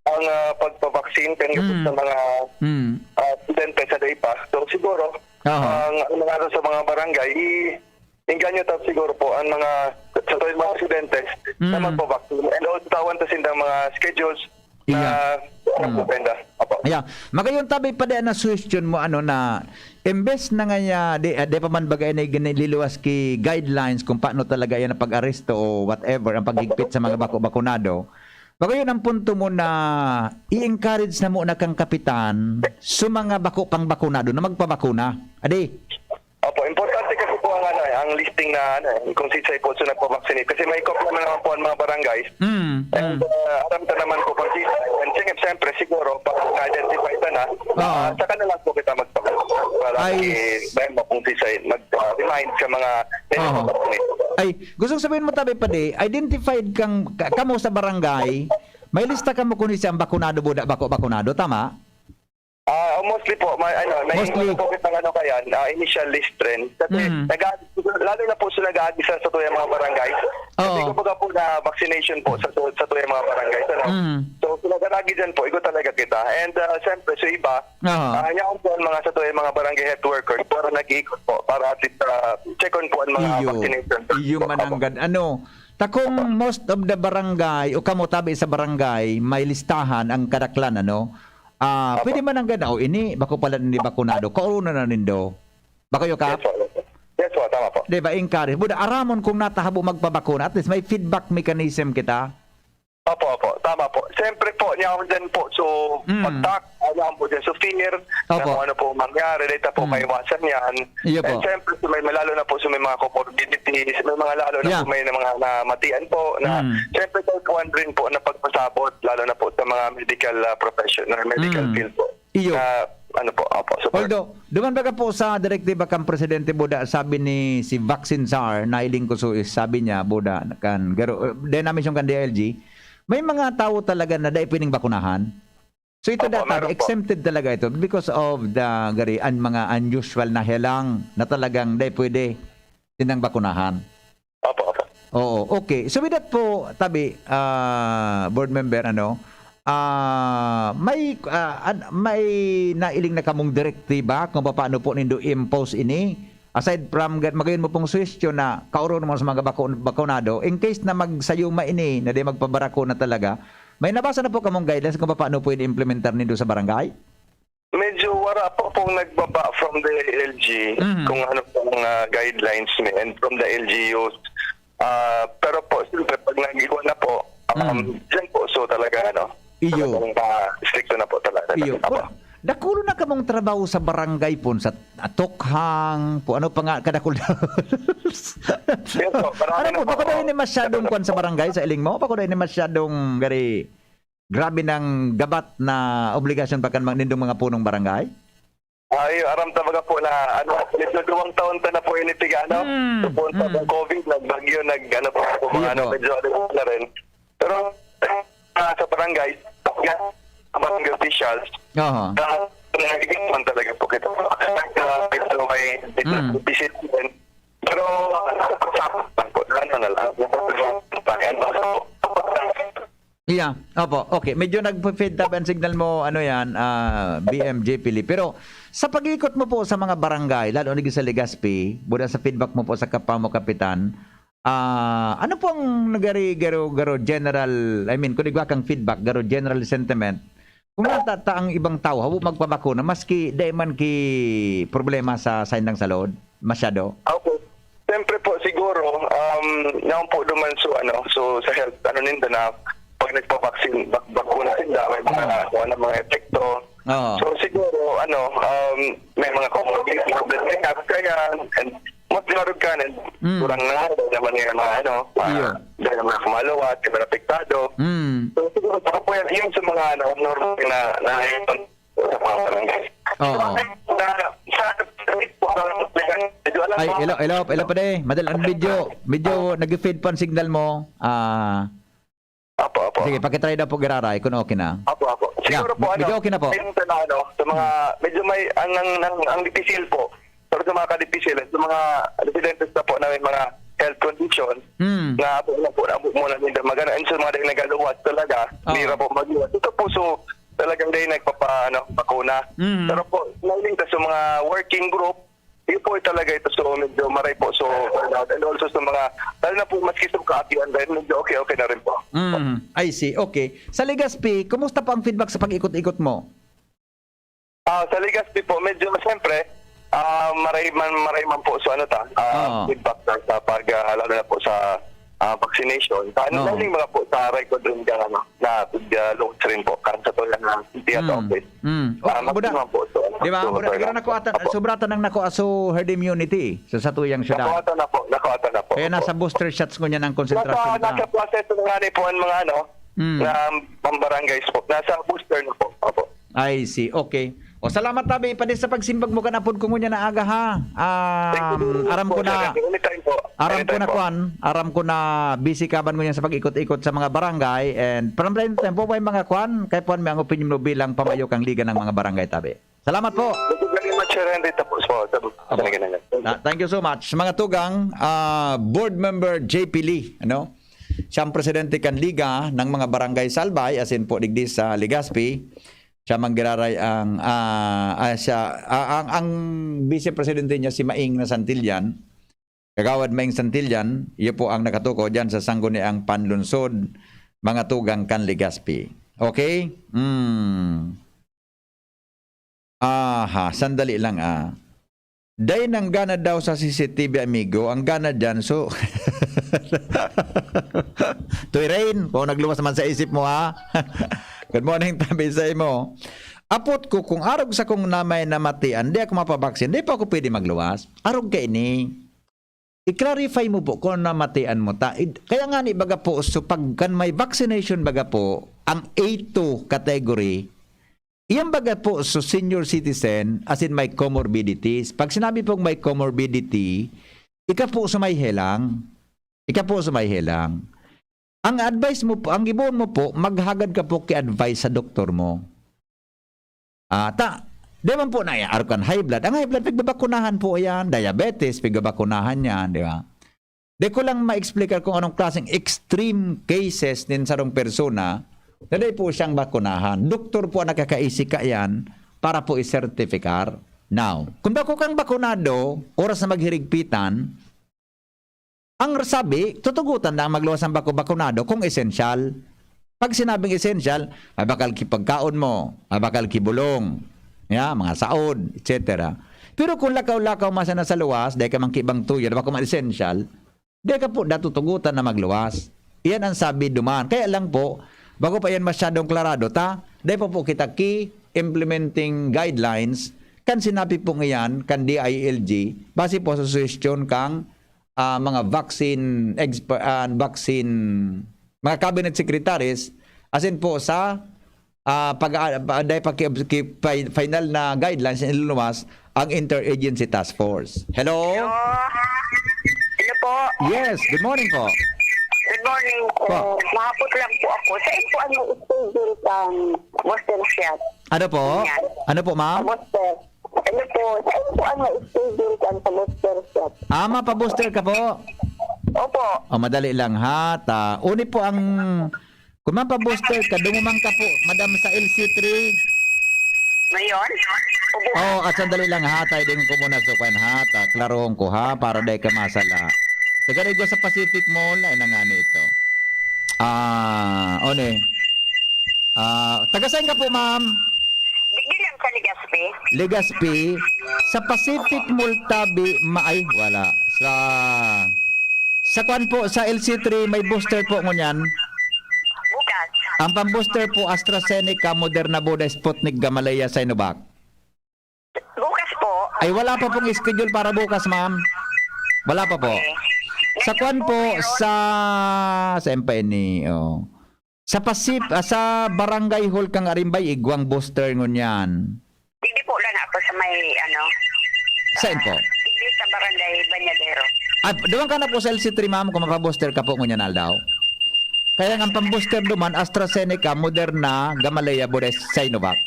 ang, ah, pagpa-vaccine kan Mm. sa mga, Mm. ah, studente sa DAIPA. So, siguro, Aha. ang, ang mga sa mga barangay, i-, Engganyo ta siguro po ang mga, sa tuwing mga estudyante na Mm. magpa-vaccine. And also, tawan ta sindang mga schedules na Iya. ano po, Mm. benda. Apo. Yeah. Magayon tabi pa di na suggestion mo, ano, na imbes na nga niya, di, di pa man bagay na ginililuwas ki guidelines kung paano talaga yan ang pag-aresto o whatever, ang paghigpit sa mga bako-, bakunado. Magayon ang punto mo na i-encourage na muna kang kapitan sa mga bako pang bakunado na magpabakuna. Adi? Opo, importante kasi po ang, ano, eh, ang listing na, ano, eh, kung sisay po sa nagpa-vaccinate. Kasi may kopya na naman po ang mga barangays. Mm, And, mm. uh, aram ta naman po kung sisay. And siyempre, siyempre, siguro, pag na-identify ka na, Oo. ah, saka na lang po kita magpa-, para Ay. i-, dahil mo kung sisay, mag-, ah, remind sa mga Oo. nagpa-vaccinate. Ay, gusto sabihin mo, tabi pa di, identified kang, ka-, kamo sa barangay, may lista kamo kung sisay ang bakunado, buda, bako, bakunado, tama? Ah, mostly po, may, ano, may Mostly. po kitang ano kaya, ah, initial list rin. Kasi Mm. nag-a-, lalo na po sa nag-aagisa sa tuyang mga barangay. Kasi Oo. kumbaga po na vaccination po sa tu-, sa tuyang mga barangay. Ano? Mm. So, kung nag-aagi dyan po, igo talaga kita. And, ah, siyempre, sa iba, Aha. ah, yaon po ang mga sa tuyang mga barangay health workers para nag-iikot po, para at least, ah, check on po ang mga Iyo. vaccination. Iyo Opo. mananggad. Ano, takong most of the barangay, o kamo tabi sa barangay, may listahan ang kadaklan, ano? Ah, Opo. pwede man ang gana, "O, ini, bako pala ni bakunado, kauruna na nindo." Bako yo ka? Yes po, yes po. Yes po, tama po. Di ba, encourage? Buda, aramon kung natahabo magpabakuna, at least may feedback mechanism kita. Opo, opo. Tama po. Siyempre po, niya ako dyan po. So, Mm. pagtak, ano ako po dyan. So, fear, na Opo. kung ano po mangyari, dahil po Mm. maiwasan yan. Iyo And po. siyempre, so, may, may lalo na po, so, may mga comorbidities, may mga lalo na Yeah. po, may na mga namatian po, na Mm. siyempre, tayo po rin po na pagpasabot, lalo na po sa mga medical, ah, professional, medical Mm. field po. Iyo. Na, ano po, opo, support. Although, duman baga po sa direktiba kan Presidente Buda, sabi ni si Vaccine Czar, nailing ko so, sabi niya, Buda, kan, garo, dahil namin siyang kan D I L G, may mga tao talaga na dai pwedeng bakunahan. So ito Opo, data, meron po. exempted talaga ito because of the, gari, an mga unusual na helang na talagang dai pwede tinang bakunahan. Opo, opo. Oo, okay. So with that po, tabi, ah, board member, ano, ah, may, ah, an-, may nailing na kamong direktiba kung paano po nindo i-impose ini? Aside from, ga-, magayon mo pong suwestyon na kauro naman sa mga bako-, bakunado, in case na magsayuma ini, na di magpabarako na talaga, may nabasa na po kamong guidelines kung paano po ini implementar nindo sa barangay? Medyo wala pa pong nagbaba from the L G Mhm. kung ano pong, ah, guidelines ni and from the L G Us. Ah, pero po, siyempre, pag nag-iwan na po, um, Mm. dyan po, so talaga, ano, Iyo. talagang, ah, stricto na po talaga. Iyo. Apo. Pura-, dakulo na kamong trabaho sa barangay pon, sa, ah, tukhang, po, ano pa nga, kadakul-dakul. Yes po, marami Ano na po, po. bako daw ini masyadong Ano kwan sa po? barangay, sa iling mo? Bako daw ini masyadong gari, grabe nang gabat na obligasyon pa kan mga nindong mga punong barangay? Ay, aram ta baga po na, ano, medyo duwang taon ta na po ini piga, ano? Hmm, So, po, sa hmm. COVID, nagbagyo, nag, ano po, po, mga, Iyo ano, po. medyo, ano, na rin. Pero, ah, sa barangay, sa barangay officials, Aha. ah, nagiging man talaga po kita. Ah, ito may Hmm. visit din. Pero, sa, sa, ano na lang, Iya, opo. Okay, medyo nagpa-fade up ang signal mo, ano yan, ah, B M J P Lee. Pero sa pag-ikot mo po sa mga barangay, lalo na sa Legazpi, mula sa feedback mo po sa kapwa mo, Kapitan, Ah, ano po ang nagari-, garo-, garo general, I mean, kung igwa kang feedback, garo general sentiment, kung nata-, ta ang ibang tawo, habo magpabakuna, maski dai man ki problema sa saindang salud, masyado? Opo. Siyempre po, siguro, um, naon po duman so, ano, so, sa health, ano ninda na, pag nagpa-vaccine, bak-, bakuna sinda, may mga, Mm. kung ano, mga epekto. Oo. So, siguro, ano, um, may mga comorbidity, may health kaya, and mas dinarog ka, and Mm. kurang na, dahil naman yung mga, ano, mga, Iyo. dahil naman kumaluwat, yung mga apektado. Mm. So, siguro, baka po yan, yun sa mga, ano, normal na, na, sa mga barangay. Oo. Na, sa, medyo alam Ay, mo, hello, hello, hello, pare. Madal ang video. Medyo nag-fade pa ang signal mo. Ah, Opo, opo. Sige, pakitry daw po giraray kung okay na. Opo, opo. Yeah, Siguro po, me-, ano, medyo okay na po. yung sa mga, ano, sa mga, Hmm. medyo may, ang, ang, ang, ang dipisil po, pero sa mga kadipisil, sa mga residentes na po na may mga health condition, Hmm. na po, na po, na po muna hindi magana. And sa mga dahil nagaluwas talaga, Oo. hindi na po magluwas. Ito po, so, talagang dahil nagpapa-, ano, bakuna. Hmm. Pero po, nailing ka sa mga working group, yun po talaga ito. So, medyo maray po. So, and also sa mga, lalo na po maski sa kaakian, dahil medyo okay-okay na rin po. Mm, I see. Okay. Sa Legazpi, kumusta po ang feedback sa pag-ikot-ikot mo? Ah, sa Legazpi po, medyo, siyempre, ah, maray man, maray man po. So, ano ta, ah, Oo. feedback na sa pag, ah, lalo na po sa, ah, vaccination. Sa, Oo. lalo yung mga po sa record rin ka, ano, na, ah, launch rin po. Kan sa tuya na, hindi at Mm. office. Mm. Oh, Ah, abuda. maximum po. So, ano, Di ba? so, Abuda, so, siguro nakuha ta, sobra ta nang nakuha so herd immunity sa satuyang syudad. Nakuha ta na po, nakuha ta na po. Kaya Opo. nasa booster shots ngunyan ang konsentrasyon Nasa, ta. nasa process na nga ni po ang mga ano, Mm. na pambarangays po. Nasa booster na po. Opo. I see. Okay. O, salamat, tabi, padi sa pagsimbag mo kan apod ko ngunyan na aga, ha. Um, Thank you very much aram po, ko na, sir. Anytime po. aram ko Anytime na po. kwan, aram ko na busy ka man ngunyan sa pag-ikot-ikot sa mga barangay, and from time to time po, may mga kwan, kay puan may ang opinion mo bilang pamayo kang Liga ng mga Barangay, tabi. Salamat po. Thank you very much, Sir Henry. Tapos po, sa, Opo. sa Liga ng Ah, thank you so much. Mga tugang, ah, Board Member J P Lee, ano? Siya ang presidente kan Liga ng mga Barangay sa Albay, asin po digdi sa Legazpi. Siya manggiraray ang, ah, ah, siya, ah, ang, ang vice presidente niya si Maing na Santillan. Kagawad Maing Santillan, iyo po ang nakatuko diyan sa Sangguniang Panlunsod, mga tugang kan Legazpi. Okay? Hmm. Aha, sandali lang, ah. Dai nang gana daw sa C C T V, amigo. Ang gana diyan, so, Toy Rain, kung nagluwas man sa isip mo, ha? Good morning, tabi sa imo. Apot ko, kung arog sa kung namay namatian, di ako mapabaksin, di pa ako pwede magluwas. Arog ka ini. I-clarify mo po kung namatian mo ta. Id-, kaya nga ni baga po, so pag kan may vaccination baga po, ang A two category, iyan baga po, so senior citizen, as in may comorbidities. Pag sinabi pong may comorbidity, ika po sa may helang. Ika po sa may helang. Ang advice mo po, ang gibohon mo po, maghagad ka po ki advice sa doktor mo. Ah, ta, di man po na, arog kan high blood. Ang high blood, pigbabakunahan po yan. Diabetes, pigbabakunahan yan, di ba? Di ko lang ma-explicar kung anong klaseng extreme cases nin sarong persona na di po siyang bakunahan. Doktor po ang nakakaisi ka yan para po isertifikar. Now, kung bako kang bakunado, oras na maghirigpitan, ang sabi, tutugutan na ang magluwas ang bako-, bakunado kung esensyal. Pag sinabing esensyal, mabakal ki pagkaon mo, mabakal ki bulong, ya, mga saod, et cetera. Pero kung lakaw-lakaw man sana sa luwas, dahil ka man ki ibang tuyo, na bako man esensyal, dahil ka po datutugutan na magluwas. Iyan ang sabi duman. Kaya lang po, bago pa yan masyadong klarado, ta, dahil pa po kita ki implementing guidelines, kan sinabi po ngayon, kan D I L G, base po sa suhestyon kang ah, mga vaccine exper-, ah, vaccine, mga cabinet secretaries, asin po sa, ah, pag, ah, pa, dahil pa ki-, ki-, fi-, final na guidelines na iluluwas ang Interagency Task Force. Hello? Hello? Hello po? Yes, good morning po. Good morning po. Po. Mahapot lang po ako. Saan po ang schedule kang booster shot? Ano po? Yan. Ano po, ma'am? Booster. Ano po, saan po ang na-schedule kan sa booster shot? Ah, mapa-booster ka po? Opo. Oh, madali lang, ha? Ta, uni po ang, kung mapa-booster ka, dumuman ka po, madam, sa L C three. Ngayon? Ubo. Oh, at sandali lang, ha? Tayo din ko muna sa kwan, ha? Ta, klarohon ko, ha? Para dai ka masala. Taga Rigos sa Pacific Mall, ay na nga nito. Ah, one. Ah, taga saan ka po, ma'am? Digdi lang sa Legazpi. Legazpi. Sa Pacific Mall tabi, ma-, ay, wala. Sa, sa kwan po, sa L C three, may booster po ngunyan. Bukas. Ang pambooster po, AstraZeneca, Moderna, Buda, Sputnik, Gamaleya, Sinovac. Bukas po. Ay, wala pa pong schedule para bukas, ma'am. Wala pa po. Okay. Sa Ngayon kwan po po, meron. sa, sa M P N E, oh. Sa Pasip-, ah, sa Barangay Hall kan Arimbay, igwang booster ngunyan. Digdi po lang ako sa may, ano, Saan po? digdi sa Barangay Bañadero. Ah, duman ka na po sa L C three, ma'am, kung mapabooster ka po ngunyan aldaw. Kaya nga, ang pambooster duman, AstraZeneca, Moderna, Gamaleya, Buda, Sinovac.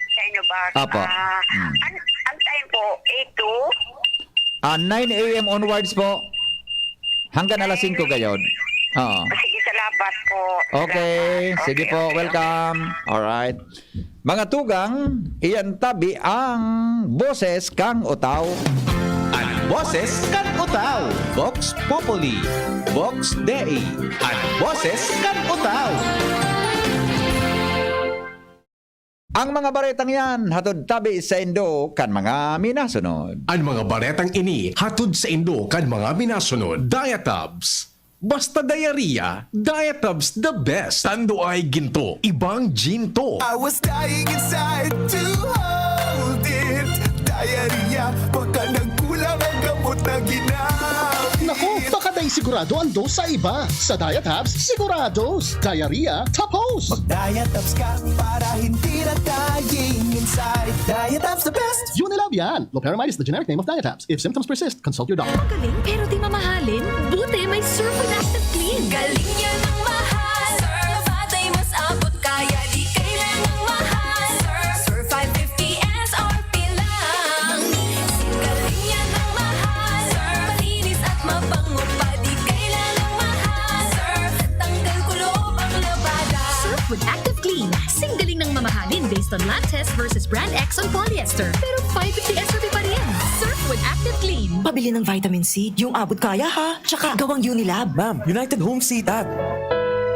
Sinovac. Apo. Ah, Mm. ang, ang time po, eight to? Ah, nine A M onwards po. Hanggang alas singko gayod. Oo. Sige, salamat po. Okay, Salamat. sige Okay, po, okay, okay. welcome. Alright. Mga tugang, iyan tabi ang boses kang Utaw. An boses kan Utaw, Vox Populi, Vox Dei, an boses kan Utaw. Ang mga baretang yan, hatod tabi saindo kan mga minasunod. An mga baretang ini hatod saindo kan mga minasunod. Diatabs. Basta diarrhea, Diatabs the best. Tando ay ginto, ibang ginto. I was dying inside to hold it. Diarrhea, baka nagkulang ang gamot na ginamit. Naku, baka dai sigurado ang dose sa iba. Sa Diatabs, sigurados. Diarrhea, tapos. Mag-Diatabs ka para hindi na dying inside. Diatabs the best. Unilab yan. Loperamide is the generic name of Diatabs. If symptoms persist, consult your doctor. Magaling pero di mamahalin? Buti may Surf with Active Clean. Galing yan ang mahal. Surf at ay mas abot kaya di kailangang mahal. Surf, Surf five fifty S R P lang. Galing yan ang mahal. Surf, malinis at mabango pa, di kailangang mahal. Surf, tanggal kulob ang labada. Surf with Active Clean. Singgaling ng mamahalin based on lab test versus brand X on polyester. Pero five fifty S R P pa rin. Surf with Active Clean. Pabili ng vitamin C, yung abot kaya ha. Tsaka gawang Unilab. Ma'am, United Home C-Tab.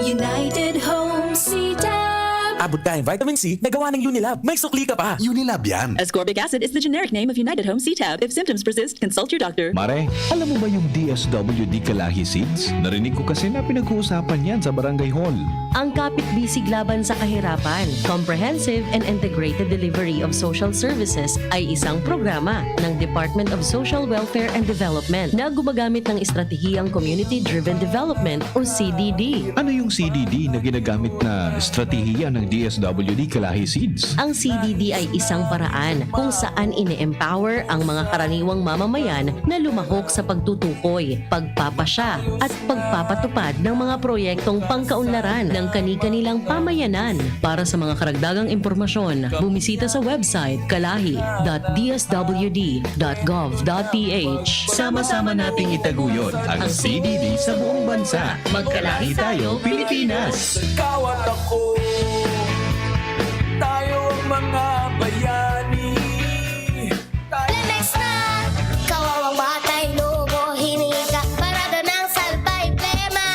United Home C-Tab. Abot kaya vitamin C na gawa ng Unilab. May sukli ka pa. Unilab yan. Ascorbic acid is the generic name of United Home C-Tab. If symptoms persist, consult your doctor. Mare, alam mo ba yung D S W D Kalahi Seeds? Narinig ko kasi na pinag-uusapan yan sa barangay hall. Ang Kapit Bisig Laban sa Kahirapan, Comprehensive and Integrated Delivery of Social Services ay isang programa ng Department of Social Welfare and Development na gumagamit ng estratehiyang Community-Driven Development o C D D. Ano yung C D D na ginagamit na estratehiya ng D S W D Kalahi Seeds? Ang C D D ay isang paraan kung saan ine-empower ang mga karaniwang mamamayan na lumahok sa pagtutukoy, pagpapasya, at pagpapatupad ng mga proyektong pangkaunlaran ng kani-kanilang pamayanan. Para sa mga karagdagang impormasyon, bumisita sa website kalahi dot D S W D dot gov dot P H. Sama-sama nating itaguyod ang C D D sa buong bansa. Magkalahi tayo, Pilipinas! Ikaw at ako, tayo ang mga bayani. Lemex na! Kawawang batay, lobo, hiningi ka, parado ng salbay, plema.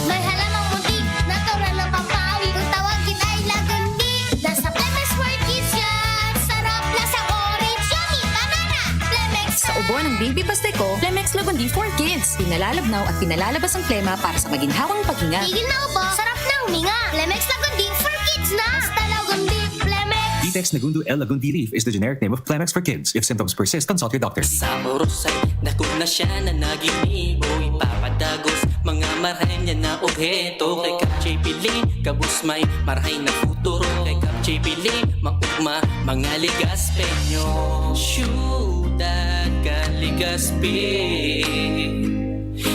May halamang muntik, natural ng pampaawit, kung tawagin ay lagundi. Nasa Lemex for Kids yan! Sarap, lasang orange, yummy, banana! Lemex Sa na! Ubo ng Baby Pasteco, Lemex Lagundi for Kids. Pinalalabnaw at pinalalabas ang plema para sa maginhawang paghinga. Tigil na ubo, sarap na huminga. Lemex Lagundi for Kids na! Basta Lagundi, Lemex! Vitex Negundo L Lagundi leaf is the generic name of Clemex for Kids. If symptoms persist, consult your doctor. Sa oros ay dako na siya na naginibo, ipapadagos mga marhay niya na obheto. Kay Kap J P Lee, gabos may marhay na futuro. Kay Kap J P Lee, maugma mga Legazpeño. Syudad kan Legazpi,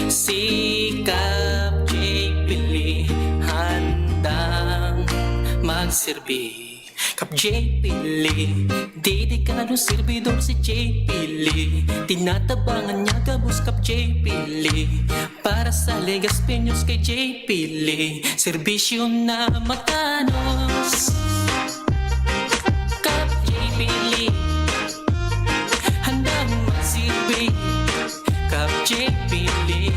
si Kap J P Lee handang magserbi. Kap J P Lee, dedikadong serbidor si J P Lee. Tinatabangan niya gabos Kap J P Lee. Para sa Legazpeños kay J P Lee, serbisyo na matanos. Kap J P Lee, handang magserbi. Kap J P Lee,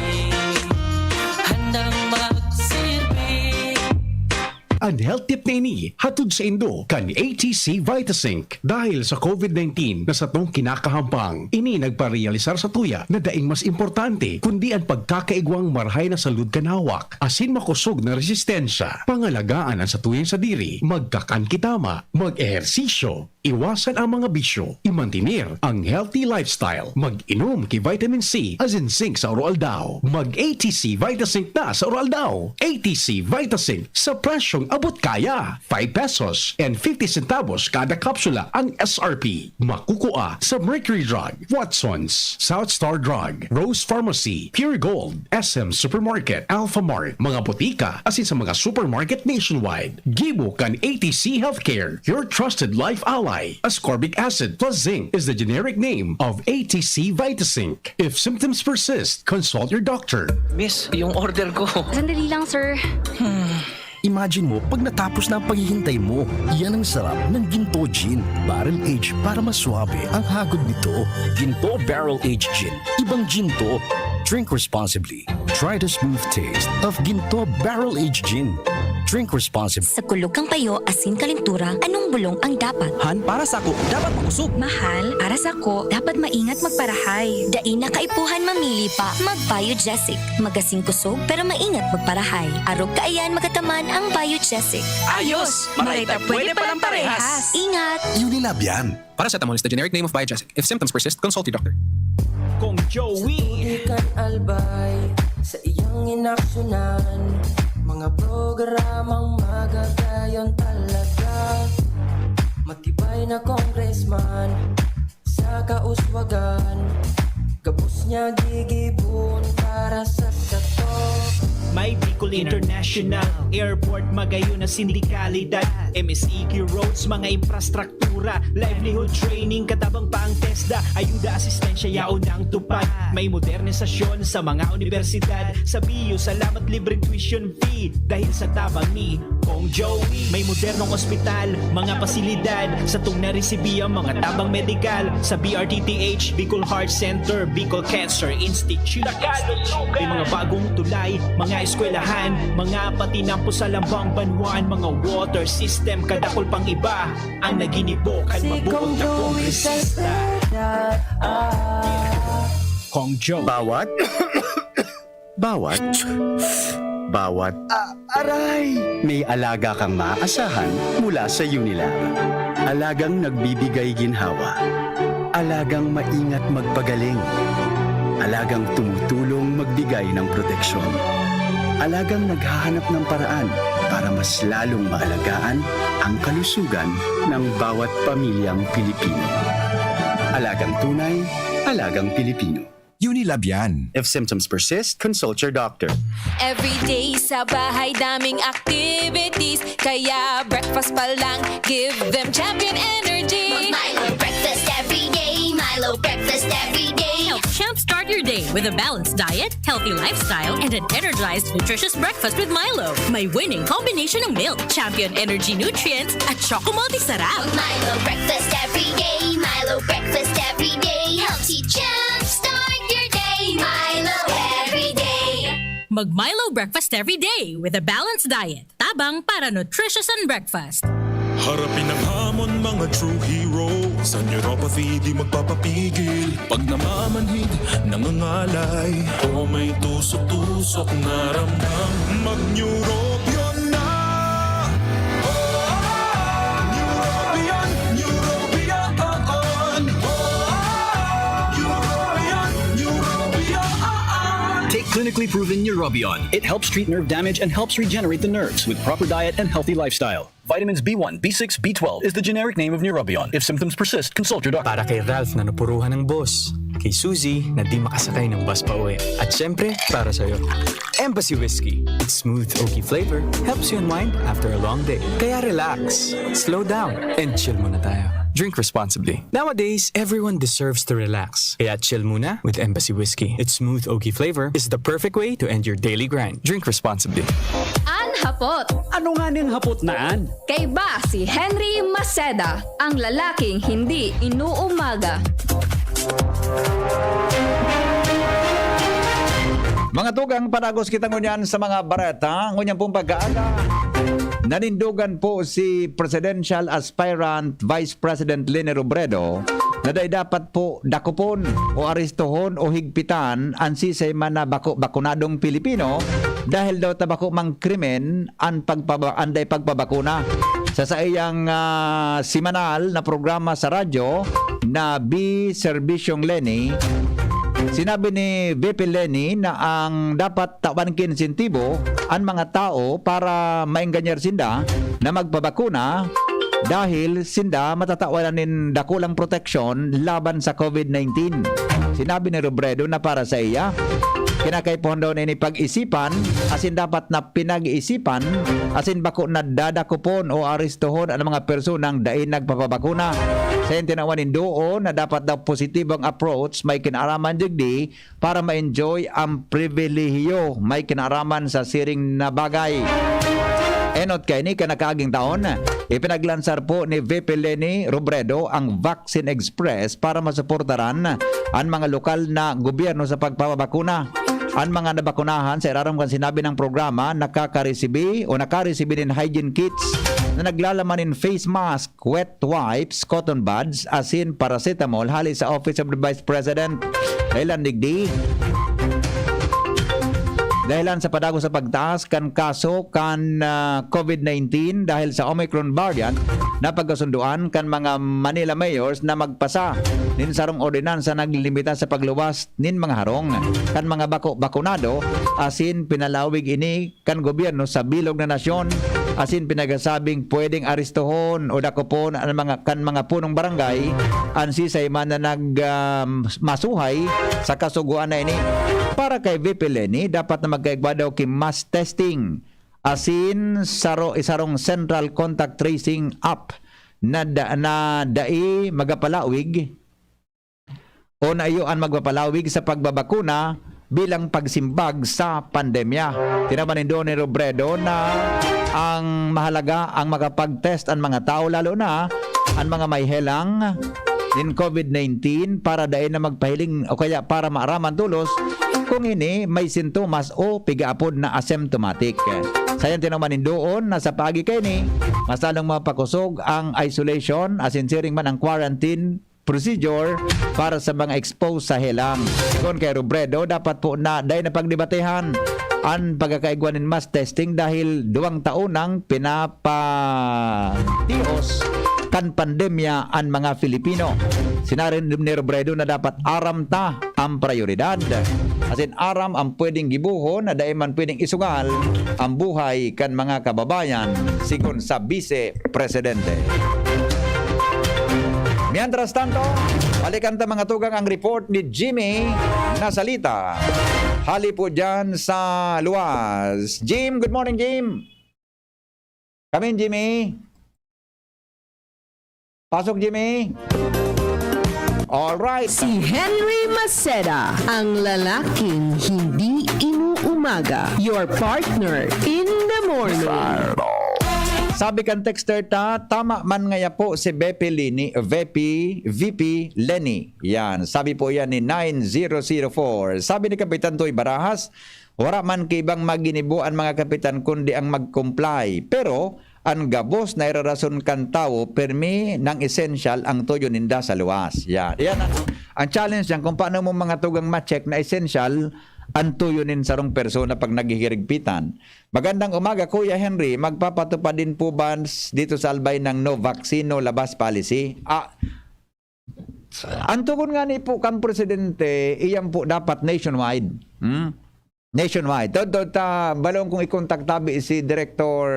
An health tip na ini hatod saindo kan A T C Vitazinc. Dahil sa COVID nineteen na satong kinakahampang, ini nagparealisar satuya na daing mas importante kundi an pagkakaigwang marahay na salud kan hawak asin makosog na resistensya. Pangalagaan an satuyang sadiri, magkakan ki tama, mag-ehersisyo, iwasan ang mga bisyo, imantener ang healthy lifestyle, mag-inom ki vitamin C asin zinc sa aroaldaw. Mag-A T C Vitazinc na sa aroaldaw. A T C Vitazinc sa presyong abot kaya. Five pesos and fifty centavos kada kapsula ang S R P. Makukua sa Mercury Drug, Watson's, South Star Drug, Rose Pharmacy, Pure Gold, S M Supermarket, Alphamart, mga botika, asin sa mga supermarket nationwide. Gibo kan A T C Healthcare, your trusted life ally. Ascorbic acid plus zinc is the generic name of A T C Vitazinc. If symptoms persist, consult your doctor. Miss, yung order ko. Sandali lang, sir. Imagine mo pag natapos na ang paghihintay mo. Yan ang sarap ng Ginto Gin. Barrel aged para mas suabe ang hagod nito. Ginto Barrel Aged Gin. Ibang gin to. Drink responsibly. Try the smooth taste of Ginto Barrel Aged Gin. Drink responsibly. Sa kulog kan payo asin kalentura, anong bulong ang dapat? Han, para sako, dapat makusog. Mahal, para sako, dapat maingat magparahay. Dai na kaipuhan mamili pa. Mag-Biogesic. Magasin kusog, pero maingat magparahay. Arog kaiyan magataman ang Biogesic. Ayos! Maray ta pwede palang parehas! Ingat! Unilab yan. Paracetamol is the generic name of Biogesic. If symptoms persist, consult your doctor. Kong Joey. Ikan albay sa iyang inaksyonan. Mga programang magagayon talaga. Matibay na congressman sa kauswagan. Gabos niya gigibon para sa kato. May Bicol International Airport, magayon na sindikalidad. M S E Q roads, mga infrastruktura, livelihood training, katabang pa ang TESDA, ayuda, asistensya, yaon ang tupad. May modernisasyon sa mga universidad. Sa B U, salamat libreng tuition fee dahil sa tabang ni Kong Joey. May modernong ospital, mga pasilidad, satong naresibi ang mga tabang medikal sa B R T T H, Bicol Heart Center, Bicol Cancer Institute. May mga bagong tulay, mga eskwelahan, mga patinampo sa lambang banwaan, mga water system, kadakol pang iba ang naginibo kan mabuot na kongresista. Kong Joey. Bawat Bawat, bawat, ah, aray! May alaga kang maaasahan mula sa Unilab. Alagang nagbibigay ginhawa. Alagang maingat magpagaling. Alagang tumutulong magbigay ng proteksyon. Alagang naghahanap ng paraan para mas lalong maalagaan ang kalusugan ng bawat pamilyang Pilipino. Alagang tunay, alagang Pilipino. Unilab yan. If symptoms persist, consult your doctor. Everyday sa bahay daming activities. Kaya breakfast pa lang, give them champion energy. Milo breakfast every day. Milo breakfast every day. Help champ start your day with a balanced diet, healthy lifestyle, and an energized, nutritious breakfast with Milo. May winning combination ng milk, champion energy nutrients, at choco multi sarap. Milo breakfast every day. Milo breakfast every day. Helps you jump start your day. Milo every day. Mag Milo breakfast every day with a balanced diet. Tabang para nutritious and breakfast. Harapin ang hamon, mga true heroes. Ang neuropathy di magpapapigil. Pag namamanhid, nangangalay, o may tusok-tusok na ramdam, mag-Neurobion na! Oh, oh, oh. Neurobion, Neurobion, oh, oh. Neurobion, Neurobion, oh, oh. Take clinically proven Neurobion. It helps treat nerve damage and helps regenerate the nerves with proper diet and healthy lifestyle. Vitamins B one, B six, B twelve is the generic name of Neurobion. If symptoms persist, consult your doctor. Para kay Ralph na napuruhan ng boss, kay Suzy na di makasakay ng bus pa uwi, at syempre, para sa'yo. Embassy Whiskey. Its smooth, oaky flavor helps you unwind after a long day. Kaya relax, slow down, and chill muna tayo. Drink responsibly. Nowadays, everyone deserves to relax. Kaya chill muna with Embassy Whiskey. Its smooth, oaky flavor is the perfect way to end your daily grind. Drink responsibly. An hapot. Ano nga ning hapot na an? Kaiba si Henry Maceda, ang lalaking hindi inuumaga. Mga tugang, padagos kita ngunyan sa mga bareta. Ngunyan pong pagkaaga. Nanindogan po si presidential aspirant Vice President Leni Robredo na dai dapat po dakopon o arestohon o higpitan an sisay man na bako-, bakunadong Pilipino dahil daw ta bako mang krimen an pagpaba-, an dai pagpabakuna. Sa saiyang, ah, semanal na programa sa radyo na Bi Servisyong Leni, sinabi ni V P Leni na ang dapat tawan ki insentibo an mga tao para maenganyar sinda na magpabakuna dahil sinda matatawan na nin dakulang proteksyon laban sa COVID nineteen. Sinabi ni Robredo na para sa iya, kinakaipuhan daw na ini pag-isipan, asin dapat na pinag-iisipan, asin bako na dadakopon o arestohon an mga personang dai nagpapabakuna. Sa tinawan nin duo na dapat daw positibo ang approach, may kinaaraman digdi para ma-enjoy ang pribilehiyo may kinaaraman sa siring na bagay. Enot kaini kan nakaaging taon, ipinaglansar po ni V P Leni Robredo ang Vaccine Express para masuportaran an mga lokal na gobyerno sa pagpapabakuna. An mga nabakunahan sa irarom kan sinabi ng programa nakakaresibi o nakaresibi nin hygiene kits na naglalaman nin face mask, wet wipes, cotton buds, asin paracetamol hale sa Office of the Vice President. Dahilan digdi, dahilan sa padagos sa pagtaas kan kaso kan, ah, COVID nineteen dahil sa Omicron variant na pagkasunduan kan mga Manila mayors na magpasa nin sarong ordinansa na naglilimita sa pagluwas nin mga harong kan mga bako-, bakunado, asin pinalawig ini kan gobyerno sa bilog na nasyon, asin pinagsasabing pwedeng arestohon o dakopon an mga, kan mga punong barangay an sisay man na nag, ah, masuhay sa kasugoan na ini. Para kay V P Leni, dapat na magkaigwa daw ki mass testing, asin saro, isarong central contact tracing app na da-, na dai magapalawig o na iyo an magpapalawig sa pagbabakuna bilang pagsimbag sa pandemya. Tinaban nindo ni Robredo na ang mahalaga ang makapag-test an mga tao, lalo na an mga may helang nin COVID nineteen, para dai na magpahiling o kaya para maaraman tolos kung ini may sintomas o pigaapod na asymptomatic. Sa yan tinaman nindoon na sa paagi kaini, mas lalong mapakosog ang isolation, asin siring man ang quarantine procedure para sa mga exposed sa helang. Sigon kay Robredo, dapat po na dai na pagdebatehan an pagkakaigwa nin mass testing dahil duwang taon nang pinapatios kan pandemya an mga Filipino. Sinabi ni Robredo na dapat aram ta ang prayoridad. Asin aram ang pwedeng gibohon na dai man pwedeng isugal ang buhay kan mga kababayan, sigon sa Bise Presidente. Mientras tanto, balikan ta, mga tugang, ang report ni Jimmy Nasalita. Hali po dyan sa luwas. Jim, good morning, Jim. Come in, Jimmy. Pasok, Jimmy. All right. Si Henry Maceda, ang lalaking hindi inuumaga. Your partner in the morning. Sabi kan texter ta, tama man ngaya po si Bepi Lini, Vepi, V P Lenny. Yan, sabi po yan ni nine zero zero four. Sabi ni Kapitan Toy Barajas, wara man ki ibang maginibo an mga kapitan kundi ang mag-comply. Pero, an gabos na irarason kan tawo, permi nang essential ang tuyo ninda sa luwas. Yan. Yan ang, ang challenge yan kung paano mo mga tugang ma-check na essential ang tuyo nin sarong persona pag naghihirigpitan. Magandang umaga, Kuya Henry. Magpapatupad din po ba s-, dito sa Albay ng no vaccine, no labas policy? Ah, ang tugon nga ni po kang presidente, iyan po dapat nationwide. Hmm? Nationwide. Tod, tod, ta, balong kung ikontak tabi si Director,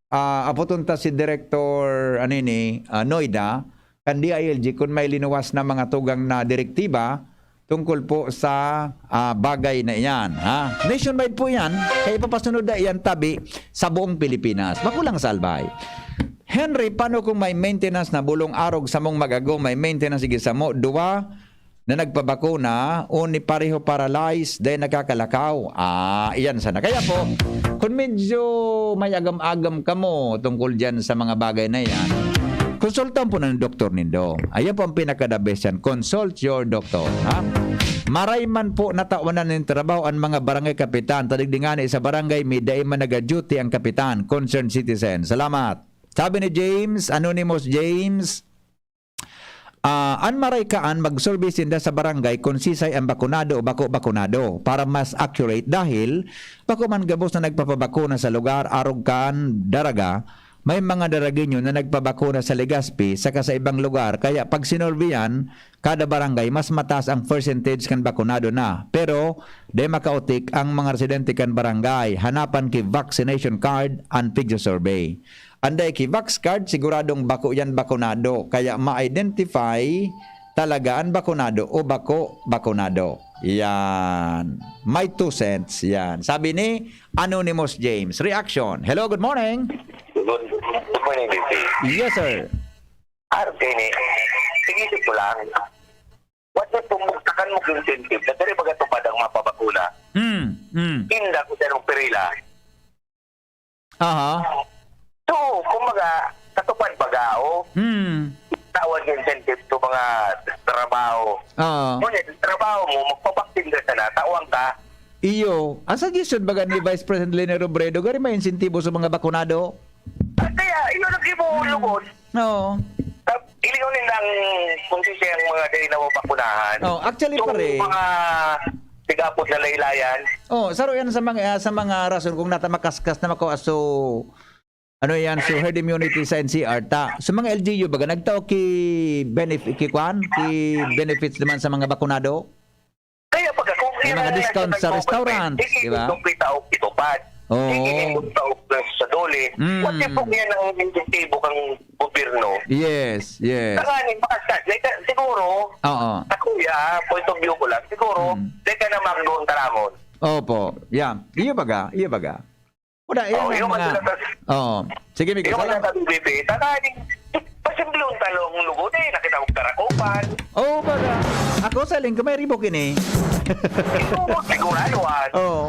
ah, aputon ta si Director, ano ini, ah, Noida, kan D I L G, kung may linuwas na mga tugang na direktiba tungkol po sa, ah, bagay na iyan. Ha? Nationwide po yan. Kaya ipapasunod na iyan tabi sa buong Pilipinas. Bako lang sa Albay. Henry, paano kung may maintenance na bulong arog samong mag-ago, may maintenance sige samo, duwa na nagpabakuna, o ni pareho paralyzed, dahil nakakalakaw? Ah, iyan sana. Kaya po, kung medyo may agam-agam kamo tungkol dyan sa mga bagay na yan, konsultahan po ng doktor nindo. Ayan po ang pinaka-the best yan. Consult your doctor, ha? Maray man po natawan na nin trabaho an mga barangay kapitan, ta digdi ngani sa barangay mi dai man naga-duty ang kapitan, concerned citizen. Salamat. Sabi ni James, Anonymous James, ah, an maray kaan mag-survey sinda sa barangay kun sisay an bakunado o bako bakunado para mas accurate dahil bako man gabos na nagpapabakuna sa lugar arog kan Daraga, may mga Daragueño na nagpabakuna sa Legazpi saka sa ibang lugar, kaya pag sinorbiyan, kada barangay, mas mataas ang percentage kan bakunado na. Pero, dai makaotik ang mga residente kan barangay. Hanapan ki vaccination card an pigsa survey. An dai ki vax card, siguradong bako yan bakunado. Kaya ma-identify talaga an bakunado o bako bakunado. Yan. My two cents. Yan. Sabi ni Anonymous James. Reaction. Hello, good morning. Good, good morning, B P. Yes, sir. Artini, sige ko lang. What if pumugtakan mo yung incentive na dali magatupad ang mapabakuna? Hmm. Hmm. Inda ko sa nung perila. Aha. So, kumbaga, katupad baga, oh. Hmm. Tawag yung incentive to mga trabaho. Oo. Ngunit, trabaho mo, magpabaktin ka sana, tawag ka. Iyo, ang suggestion baga ni Vice President Leni Robredo, gari may insentibo sa mga bakunado? At kaya, yun ang ibuhulugod. Oo. Iliunin lang kung si siya ang mga dahil na mapakunahan. Oh, actually, Yung pare. mga tigapot na laylayan, Oh, saro yan sa mga ah, sa mga rason kung nata makaskas na mako aso ano yan, so herd immunity sa N C R ta. Sa mga L G U baga nagtao ki benefit ki kwan, ki benefits naman sa mga bakunado. kaya pag ako May mga discount sa restaurant, di ba? Itupad. Oo. Hindi sa dole. Mm. What if kung yan ang insentibo kang gobyerno? Yes, yes. Tanganing makaskas. Like, siguro, Oo. sa kuya, point of view ko lang, siguro, Mm. di ka na magdoon tarangon. Opo. Yeah. Iyo baga, iyo baga. Wala, yan Oh, ang yung mga madalas- Oo. Sige, Miguel. Yung Salamat. mga B P, tanganing, pasimplihon talong lugod eh, nakita mo karakupan. Oh, baga. Ako sa linggo may ribok ini. Ito mo sigurado, ah. Oo.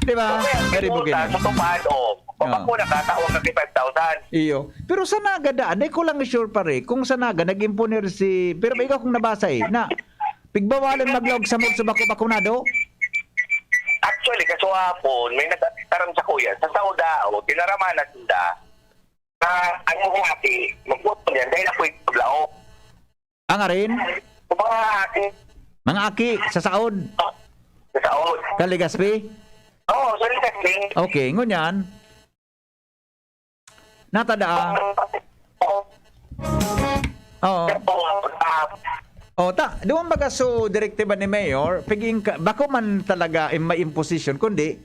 Di ba? May ribok ini. Sa tupad, oh. Kapag Ah. mo nakatawag ka five thousand. Iyo. Pero sa Naga daan, di ko lang sure pare kung sa Naga nag-imponer si, pero may ikaw kung nabasa eh, na pigbawalan maglaog sa multo bako bakunado. Actually, kasuhapon, may nagtaram sa kuya, sa Saudao, tinaraman na sila. Ah, ang mga aki, magputo niyan, dahil ako yung paglaok. Ang arin, Yung mga aki, mga aki, sa saod, sa Saud. Kaligaspi. Oo, oh, sorry, kasi. Okay, ngunyan. Natadaa. Oo. Oh, ta, doon baga so direktiba ni Mayor, piging ka, bako man talaga in may imposition, kundi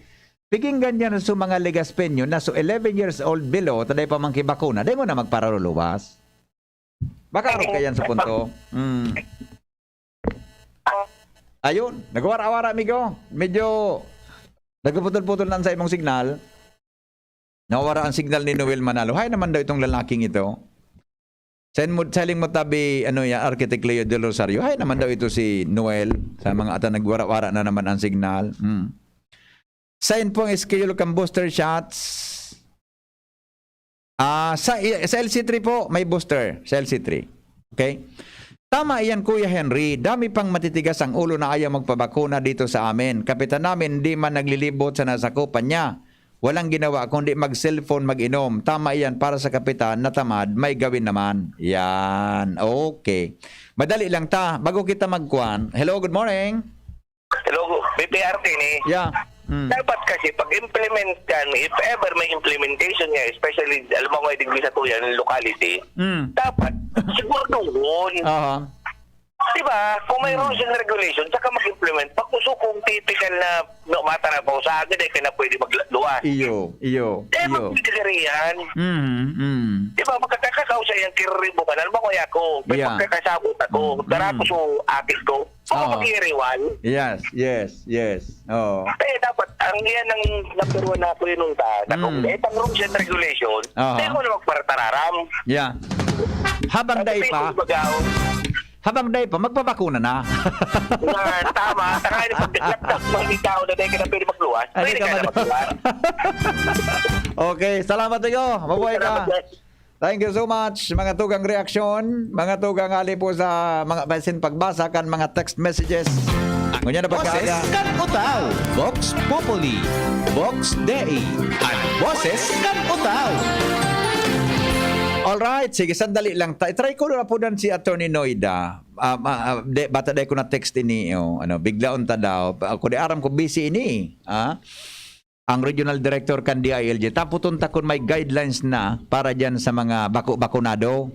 piging ganyan so mga Legaspeño na so eleven years old below, taday pa man kibakuna, dai mo na magpararuluwas. Baka arog ka yan sa punto. Mm. Ayun, nagwara-wara, amigo. Medyo nagpuputol-putol na sa imong signal. Nawara ang signal ni Noel Manalo. Hay naman daw itong lalaking ito. Sa mo, sa mo tabi, ano yan, Architect Leo Del Rosario. Hay naman daw ito si Noel sa mga ata nagwara-wara na naman ang signal. Hmm. Sain po ang schedule kang booster shots? Ah, sa, sa L C three po, may booster. Sa L C three. Okay? Tama iyan, Kuya Henry. Dami pang matitigas ang ulo na ayaw magpabakuna dito sa amin. Kapitan namin, di man naglilibot sa nasakupan niya. Walang ginawa kundi mag-cellphone, mag-inom. Tama iyan para sa kapitan na tamad, may gawin naman. Yan. Okay. Madali lang ta. Bago kita magkuan. Hello, good morning. Hello, B P R T ni. Yeah. Mm. Dapat kasi pag-implement yan, if ever may implementation nga, especially, alam mo nga, digdi sa tuyan, locality, Mm. dapat, siguraduhon. Aha. Di ba? Kung may rules and regulation, saka mag-implement. Pag gusto kong typical na no, matara ko, sa akin ay ka na pwede magluwas. Iyo, iyo, Eh, iyo. magpipigarihan. Mm, mm. Di ba, magkakakaw sa iyang kiriribo ka, alam mo kaya ko, may Yeah. pagkakasabot ako, Mm, dara mm. ko sa akis ko, kung Oo. mag-iiriwan. Yes, yes, yes. Oo. Kaya dapat, ang yan ang number one na ako yun nung taas. Ako, Mm. eh, pang rules and regulation, Oo. hindi ako na magparatararam. Yeah. Habang dai pa, Bagaw. habang dai pa, magpabakuna na. Yan, tama. Saka yung pag-laptop, mga tao na dahil ka na pwede magluwas, Ay, pwede ka ka na mag- magluwas. Okay, salamat, Tigo. Mabuhay ka. Salamat, sir. Thank you so much, mga tugang reaksyon, mga tugang hali po sa mga basin pagbasa kan mga text messages. Ang Ngunyan na Boses pagkaaga. Kan Utao. Vox Populi. Vox Dei. An Boses kan Utao. Alright, sige, sandali lang. Ta, try ko lang po dan si Attorney Noida. Ah, ma, ah, de, bata dai ko na-text ini, oh, ano, bigla unta daw. Ako di aram ko busy ini, ah. Ang regional director kan D I L G. Taputon ta kun may guidelines na para diyan sa mga bako-bakonado.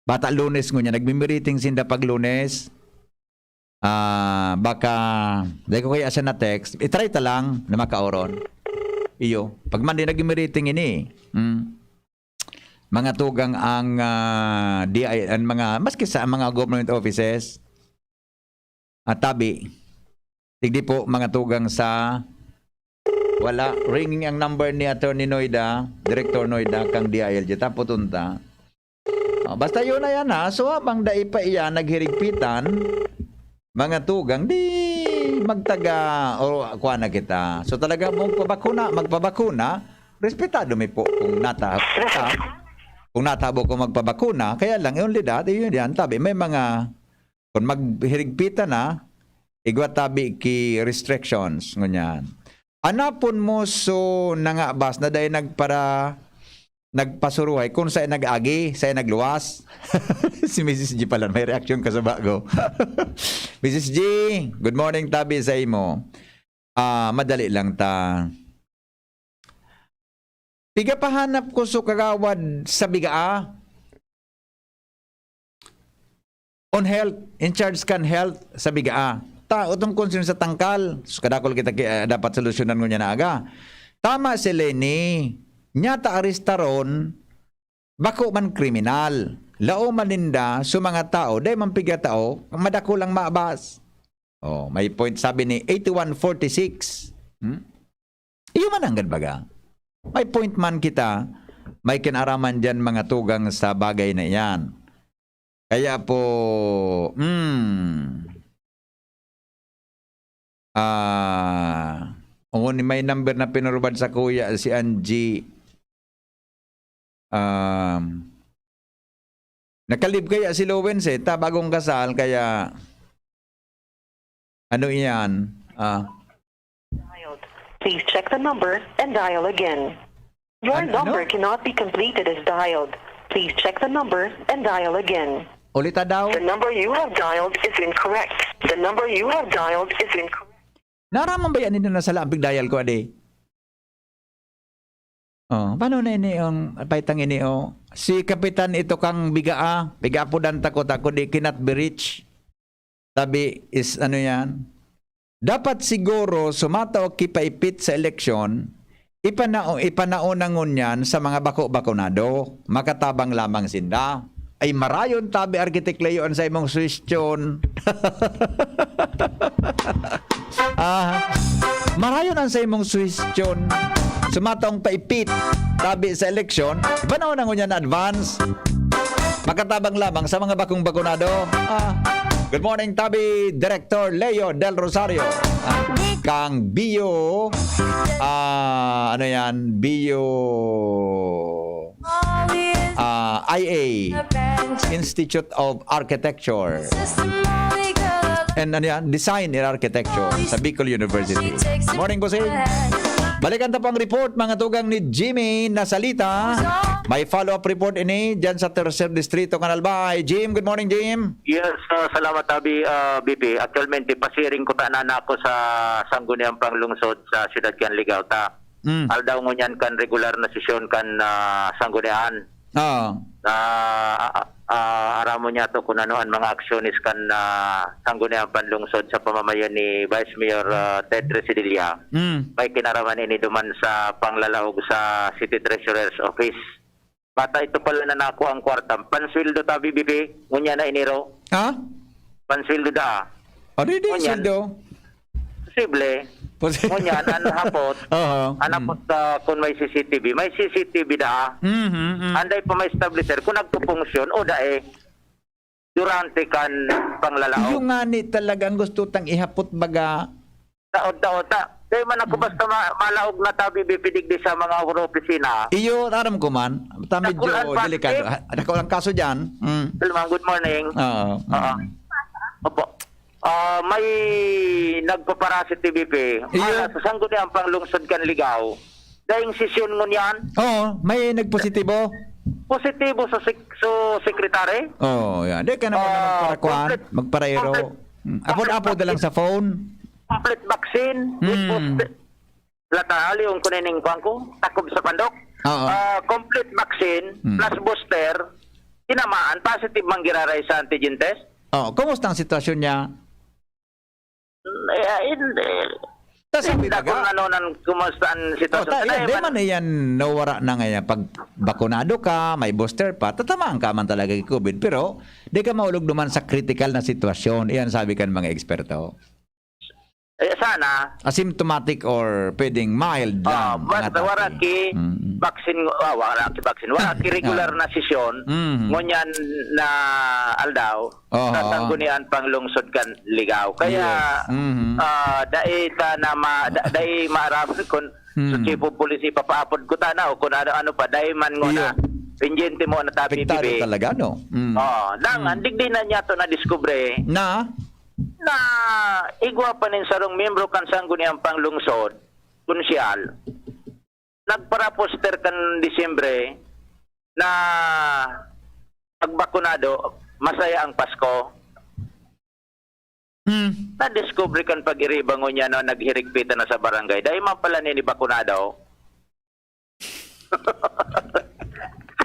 Bata Lunes ngunyan, nagmi-meeting sinda pag Lunes. Ah, baka, dai ko kaya siya na-text. I-try ta lang na makaoron. Iyo. Pag Monday, nagmi-meeting ini. Hmm. Mga tugang ang, ah, D I, ang mga, maski sa mga government offices. At tabi. Tigdi po, mga tugang sa wala. Ringing ang number ni Attorney Noida, Director Noida, kang D I L G. Taputon ta. Oh, basta yun na yan, ha. So, habang dai pa iyan naghirigpitan, mga tugang, di magtaga, o kuha na kita. So, talaga mong pabakuna, magpabakuna, respetado mi po kung nata-, kung natabo ko magpabakuna. Kaya lang, only that, yun yan, tabi, may mga, kung maghirigpitan na, igwa tabi ki restrictions, ngunyan. Anapon mo, so, nangabas na dahil nagpara-, nagpasuruhay, kung sa'yo nag-agi, sa'yo nagluwas. Si Missus G pala, may reaksyon ka sa bago. Missus G, good morning, tabi sa imo. Ah, madali lang ta. Pigapahanap ko so kagawad sa Bigaa. On health, in charge kan health sa Bigaa. Ta, utong concern sa tangkal, so kadakol kita ki-, ah, dapat solusyonan ngunyan na aga. Tama si Lenny, nyata arestaron, bako man kriminal. Laoman ninda, so mga tao, dai man pigya tao, madako lang maabas. Oh, may point sabi ni eighty-one forty-six. Hmm? Iyo man nanggad baga. May point man kita, may kinaraman diyan mga tugang sa bagay na iyan. Kaya po, hmm, ah, o ni may number na pinarubad sa kuya si Angie. Um, nakalib kaya si Lowens eh, ta bagong kasal, kaya ano iyan? Ah, Dialed. Please check the number and dial again. Your An-, number ano? Cannot be completed as dialed. Please check the number and dial again. Ulita daw. The number you have dialed is incorrect. The number you have dialed is incorrect. Naraman ba yan nila na sala ang pigdial ko, adi? Oh, paano na ini ang paitang ini, oh? Si Kapitan ito kang Bigaa, Bigaa po dan takot ako, di cannot be reached. Tabi is ano yan? Dapat siguro sumataw kipaipit sa eleksyon, ipanao-, ipanaon na ngunyan sa mga bako-bakonado, makatabang lamang sinda. Ay marayon tabi, Arkitek Leo, an sa imong suhestyon. Ah, marayon an sa imong suhestyon. Sumataw paipit tabi sa eleksyon, ipanahon na ngunyan na advance. Makatabang lamang sa mga bakong bakunado. Ah, good morning, tabi, Director Leo Del Rosario. Ah, kang Bio, ah, ano yan? Bio, ah, I A, Institute of Architecture and, ano yan? Design and Architecture sa Bicol University. Morning, bossing. Balikan ta po ang report, mga tugang ni Jimmy Nasalita. May follow-up report ini dyan sa Tercer Distrito, Kanalbay. Jim, good morning, Jim. Yes, ah, salamat, Abi, ah, B P. Actualmente, pasiring ko ta na ako sa Sangguniang Panglungsod sa Siyudad kan Ligao ta. Mm. Aldaw ngunyan kan regular na sesyon kan, ah, Sanggunian. Oo. Na, ah, ah, aram mo niya to kung ano ang mga aksyones kan, ah, Sangguniang Panlungsod sa pamamayo ni Vice Mayor, ah, Ted Residilla. Mm. May kinaraman ini duman sa panglalaog sa City Treasurer's Office. Bata ito pala na nakuha ang kwarta. Pansweldo ta, B B P, ngunyan na enero. Ha? Pansweldo da. Ano yung Ngunyan. Sweldo? Posible. Posible. Ngunyan, an hapot, Oo. an Mm. hapot, ah, kung may C C T V, may C C T V da. Mhm, mm. Anday pa may establisher kung nagpupunksyon o dae. Durante kan panglalaog. Yung nga ni talagang gusto tang ihapot baga. Taod-taod ta. Kaya man ako Mm. basta ma-, malaog na tabi bipidigdi sa mga opisina. Iyo, aram ko man. Ta medyo Dakulan pa, delikado. eh. Ha, dakulang kaso dyan. Mm. Hello, ma'am. Good morning. Oo. Oo. Mm. Opo. Ah, may nagpaparasi T B P. Iyo. Mala sa sangguniang panglungsod kan Ligao. Daing sesyon ngunyan. Oo, may nagpositibo. Positibo sa sek-, sa secretary. Oo, yan. Di ka naman na Ah, magparakuan, complete, magparairo. complete, Mm. Apod-apod na lang sa phone. Complete vaccine. Mm. With booster. Lata, aliyon ko na ning kuwan ko. Takob sa pandok. Oo. Ah, complete vaccine Mm. plus booster. Tinamaan, positive man giraray sa antigen test. Oh, kumusta ang sitwasyon niya? Eh, ah, in, eh, Ta sabi inda baga kun ano nan, kumusta ang Oh, sitwasyon. ta, Kaya yan, di man man iyan nawara na ngayon. Pag bakunado ka, may booster pa, tatamaan ka man talaga ng covid. Pero, di ka maulog naman sa critical na sitwasyon. Iyan sabi kan mga eksperto. Eh, sana. Asymptomatic or pwedeng mild Ah, lang, basta mga wara taki. ki Mm. vaccine, ah, wara ki vaccine, wara ki regular Ah. na sesyon, Mm. ngunyan na aldaw, Oho. sa sanggunian pang lungsod kan Ligao. Kaya, Yes. Mhm. ah, dai ta na ma-, da-, dai maaraman kun Mm. sa chief of police ipapaapod ko ta na o kun ano-ano pa, dai man nguna, Iyo. pendyente mo na tabi, Apektado bibi. talaga, no? Mm. Oo. Nang, Mm. ang digdi na niya to na-discover, Na? na igwa pa nin sarong miyembro kan sangguniang pang lungsod, konsyal, nagparaposter kan Disyembre na pagbakunado, masaya ang Pasko. Hmm. Na-discover kan pag-iriba ngunyan na naghirigpitan na sa barangay. Dai man pala nini bakunado.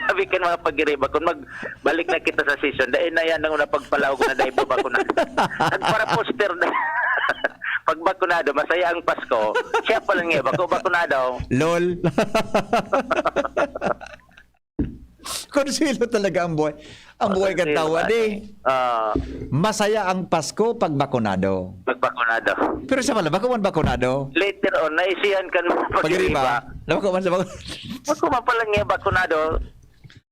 Sabi kan mga pag-iriba, kung magbalik na kita sa sesyon, dai na yan ang napagpalaog na dai bakunado. Nagparaposter na. Pag bakunado, masaya ang Pasko. Siya pala nga, bako bakunado. Lol. Konsuelo talaga ang buhay. Ang buhay Konsuelo katawa, ka, di. eh. Ah. Masaya ang Pasko pag bakunado. Pag bakunado. Pero siya pala, bako man bakunado. Later on, naisihan kan mga Pag-iriba. pag-iriba. Nabako man sa bako. Bako man pala nga bakunado.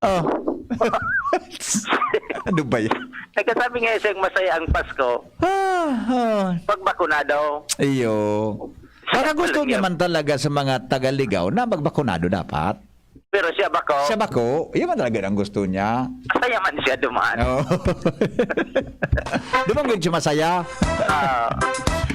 Oh. Ano ba yan? Nagkasabi nga siyang masaya ang Pasko. Ah, ah. Pag bakunado. Iyo. Baka gusto Talaga. niya man talaga sa mga taga-Ligao na magbakunado dapat. Pero siya bako. Siya bako, yun man talaga ang gusto niya. Masaya man siya duman. Oo. Duman yun siya masaya. Ah.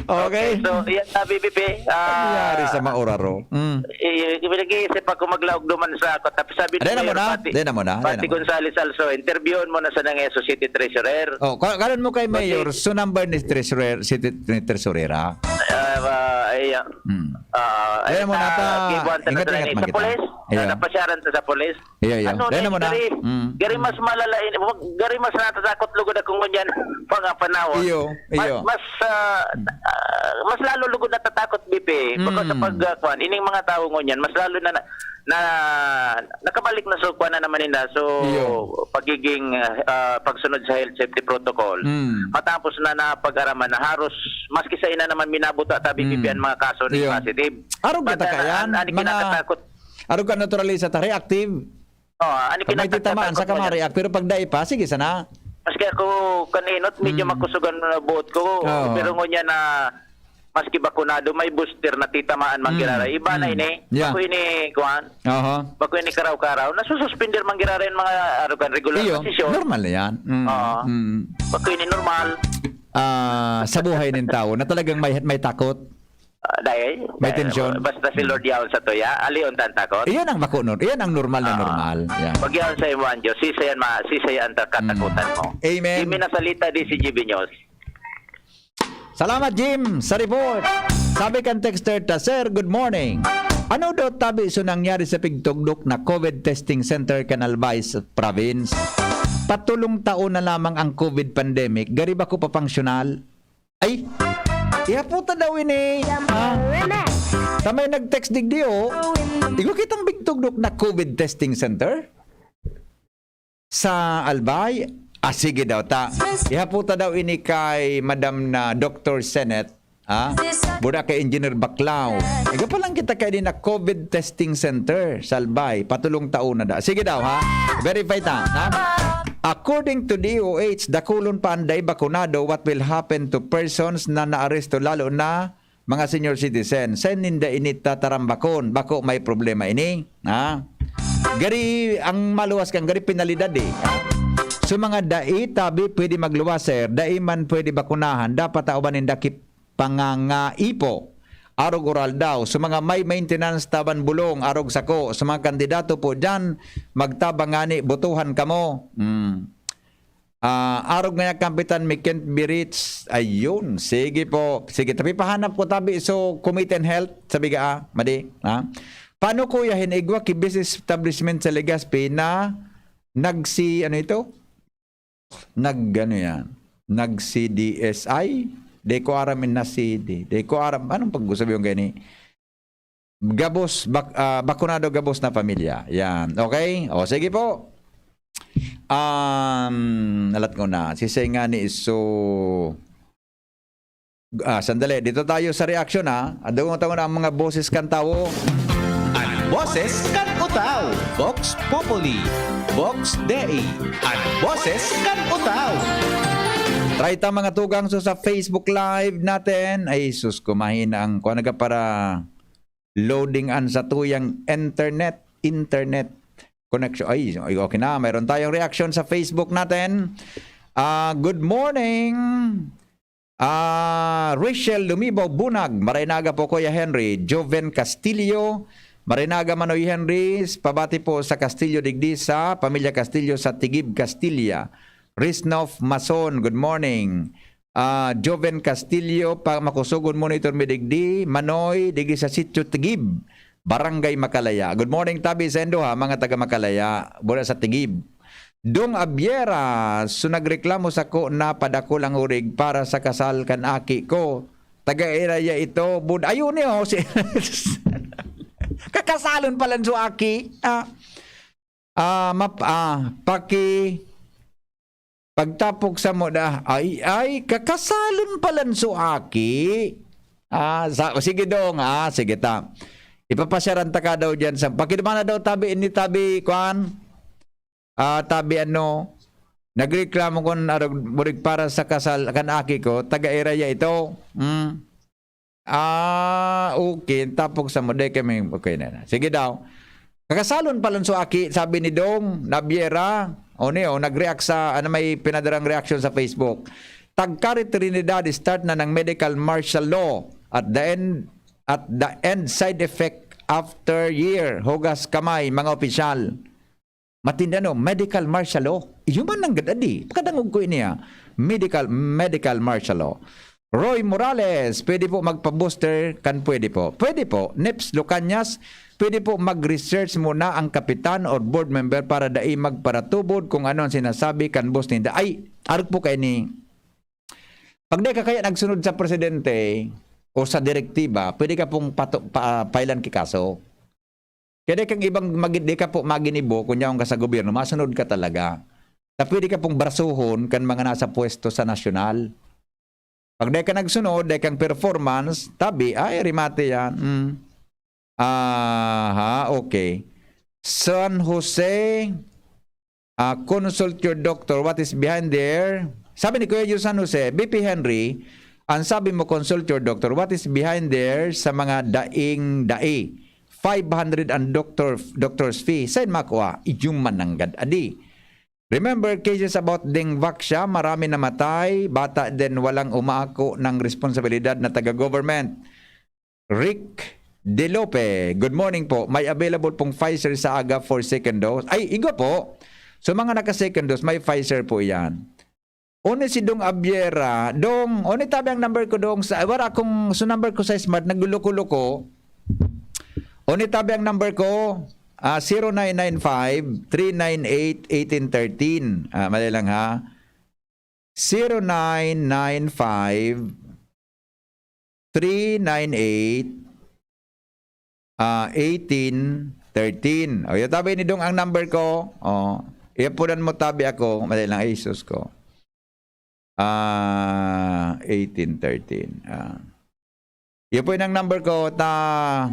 Okay. Okay, so, yan na, B B P. Ah, Nangyari sa mauraro. Mm. eh, pinag-iisip ako maglaog duman sa ako. Tapos sabi ni Dahil na Mayor muna, Pati, dahil na muna, dahil Pati na muna. Gonzales also, interviewon mo na sa nang S O City Treasurer. Oh, ka-, karon mo kay Pati Mayor, so number ni Treasurer, si T-, ni Treasurera. Ah, ah, ay, ah, Hmm. ah, Dahil na muna ah, ta, gibuhan ta na ingat-ingat talaga man sa kita. pulis. Iya. Ah, napasyaran ta sa pulis. Iya, iya. Ano Dahil na na, muna. gari, Hmm. gari mas malala, in-, wag, gari mas natatakot lugod ako ngunyan, mga panahon. Iyo, Mas, iyo. mas, ah, Hmm. ah, mas lalo lugod natatakot, B P. Baka sa Hmm. pag, ah, kwan, ining mga tao ngunyan, mas lalo na, na, na, nakabalik na so, kwan na naman nila. So, Iyo. pagiging, ah, pagsunod sa health safety protocol. Hmm. Matapos na napag-araman na haros, maski sa ina naman minabuta, tabi, Hmm. B P, ang mga kaso ni Iyo. positive. Arog kita Banda na, kayan, an-, ani mga kinakatakot. Arog ka naturalista ta, reactive. Oh, ani Pag may kinakatakot titamaan sa niya. kama, react. Pero pag dai pa, sige sana. Maski ako kaninot, medyo Mm. makusog an buot ko. Oo. Pero ngunyan na maski bakunado, may booster na titamaan man Mm. giraray. Iba na Mm. ini. Yeah. Bako ini, kuwan. Aha. Bako ini karaw-karaw. Nasususpender man giraray ang mga arugan regular Iyo, na sesyon. normal na yan. Mm. Oo. Mm. Bako ini normal. Ah, sa buhay ng tao na talagang may, may takot. Ah, dahil, May dahil tensyon. basta si Lord yaon sa tuya, alion tan takot. Iyan ang makunod. Iyan ang normal na Ah. normal. Yan. Pag yaon sa imo ang Diyos, sisayan ma-, sisayan ta katakutan Mm. mo. Amen. Di minasalita di si G B News. Salamat, Jim, sa report. Sabi kan texter ta, "Sir, good morning. Ano daw tabi so nangyari sa pigtugdok na covid testing center kan Albay sa province? Patulong taon na lamang ang covid pandemic, gari bako pa pangsyonal." Ay, ihaputa daw ini. Ah, ta may nag-text digdi, oh. Igo kitang bigtugdok na covid testing center sa Albay. Ah, sige daw ta. Ihaputa daw ini kay Madam na Doctor Senet. Ha? Buda kay Engineer Baclao. Iga pa lang kita kay di na covid testing center sa Albay. Patulong taon na da. Sige daw, ha? Verify ta, ha? According to D O H, dakulon pa ang dai bakunado, what will happen to persons na naaresto, lalo na mga senior citizen? Saan ninda ini tatarambakon? Bako may problema ini, ha? Gari, ang maluwas kan gari, penalidad, eh. So, mga dai tabi pwede magluwas, sir. Dai man pwede bakunahan. Dapat ta uban ninda ki-, pangangaipo. Arog oral daw. So, mga may maintenance taban bulong, arog sako. So, mga kandidato po dyan, magtabang ngani, botohan kamo. Hmm. Ah, arog nga Kapitan, mi can't be reached. Ayun. Sige po. Sige, tapi pahanap ko tabi. So, Committee on Health, sabi ka, ah, madi. Ha? Paano, kuya, hin igwa ki business establishment sa Legazpi na nagsi-, ano ito? Nag, ano yan? Nag-C D S I? Di ko aram in na C D. Di ko aram. Anong pag-usabi yung gani? Gabos, bak-, ah, bakunado gabos na pamilya. Yan. Okay? O, sige po. Um, nalat ko na. Si Sengani is so, ah, sandali. Dito tayo sa reaction, ha. Adungon tayo na ang mga boses kan tawo. An boses kan Utao, Vox Populi, Vox Dei, an boses kan Utao. Try ta, mga tugang, so sa Facebook Live natin. Ay, sus, kumahin ang kuha naga para loading an satuyang internet, internet connection. Ay, ay, okay na. Mayroon tayong reaction sa Facebook natin. Ah, good morning. Ah, Rachel Lumibaw Bunag, maray na aga po, Kuya Henry. Joven Castillo, maray na aga, Manoy Henry. Pabati po sa Castillo digdi sa Pamilya Castillo sa Tigib, Castilla. Risnof Mason, good morning. Ah, Joven Castillo, pa, makusugon monitor mi digdi. Manoy, digdi sa Sitio Tigib, Barangay Makalaya. Good morning tabi sa indo, ha, mga taga Makalaya, mula sa Tigib. Dong Abiera, so nagreklamo sako na padakul ang urig para sa kasal kan aki ko. Taga Iraya ito, bud-, ayun eh, oh, si kakasalon pala so aki. Ah, ah, map-, ah, paki-, pagtapok sa mo na, ay, ay, kakasalon pala so aki. Ah, sa, sige dong, ah, sige ta. Ipapasyaran ta ka daw dyan sa, pakidumana daw tabi, ini tabi, kwan? Ah, tabi ano, nagreklamo kun arog, burig para sa kasal kan aki ko, taga Iraya ito. Hmm. Ah, okay. Tapos sa mo, di kami, okay na na. Sige daw. Kakasalon pala so aki, sabi ni Dong Nabiera. O niyo, nag-react sa, ano, may pinadarang reaction sa Facebook. Tagkari Trinidad, start na ng medical martial law. At the end, at the end side effect after year, hugas kamay, mga opisyal. Matindi ano, medical martial law. Iyo man nanggad adi. Pakadangog ko ini, ah. Medical, medical martial law. Roy Morales, pwede po magpa-booster? Kan pwede po. Pwede po. Neps Lucanyas, pwede po mag-research muna ang kapitan or board member para dai magparatubod kung ano ang sinasabi kan boss ninda. Ay, arog po kayo ni, pag di ka kaya nagsunod sa presidente o sa direktiba, pwede ka pong pato-, pa-, pailan ki kaso. Kaya di kang ibang magi-, di ka po maginibo, kung yaon ka sa gobyerno, masunod ka talaga. Na pwede ka pong brasuhon kan mga nasa pwesto sa nasyonal. Pag di ka nagsunod, di kang performance, tabi, ay, remate yan. Mm. Aha, okay. San Jose, ah, consult your doctor. What is behind there? Sabi ni Kuya Jun San Jose, B P Henry, ang sabi mo, consult your doctor. What is behind there sa mga daing dai? Five hundred ang doctor, doctor's fee. Saan makuha? Idyong mananggad adi. Remember cases about Deng Vaxia, marami namatay, bata din walang umaako ng responsibilidad na taga-government. Rick De Lope, good morning po. May available pong Pfizer sa aga for second dose. Ay, igwa po. So, mga naka-second dose, may Pfizer po yan. Oni si Dong Abiera. Dong, oni tabi ang number ko, Dong. Sa, wala akong, so number ko sa Smart, nagluloko-loko. Oni tabi ang number ko, ah, zero nine nine five, three nine eight, eighteen thirteen. Ah, mali lang, ha. Zero nine nine five, three nine eight, ah, eighteen thirteen. O, yung tabi ni Dong ang number ko. O, iyapunan mo tabi ako. Mali lang, ay, sus ko. Ah, eighteen thirteen. Ah. Iyo po yung number ko. Ta,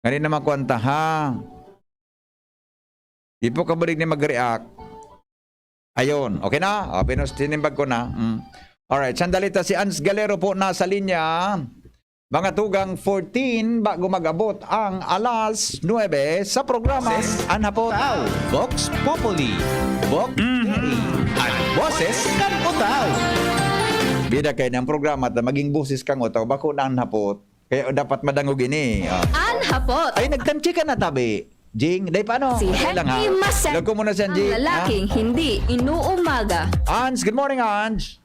ngani naman kwanta, ha? Di po kabulig ni mag-react. Ayun. Okay na? O, pinus-, sinimbag ko na. Mm. Alright. Sandali ta. Si Ans Galero po nasa linya. Mga tugang fourteen, bago mag-abot ang alas nuebe sa programa Ses-, An Hapon. Tao, Vox Populi, Vox Mhm. Ang boses kan Utaw. Bida kay ng programa ta maging boses kang Utaw, bako na ang hapot. Kaya dapat madangog ini. Ah. An hapot. Ay, nagtantsi ka na, tabi. Jing, day paano? Si Okay lang, ha? Henry Masen, Lagko mo na siyan, ang Jing, ha? lalaking hindi inuumaga. Ange, good morning, Ange.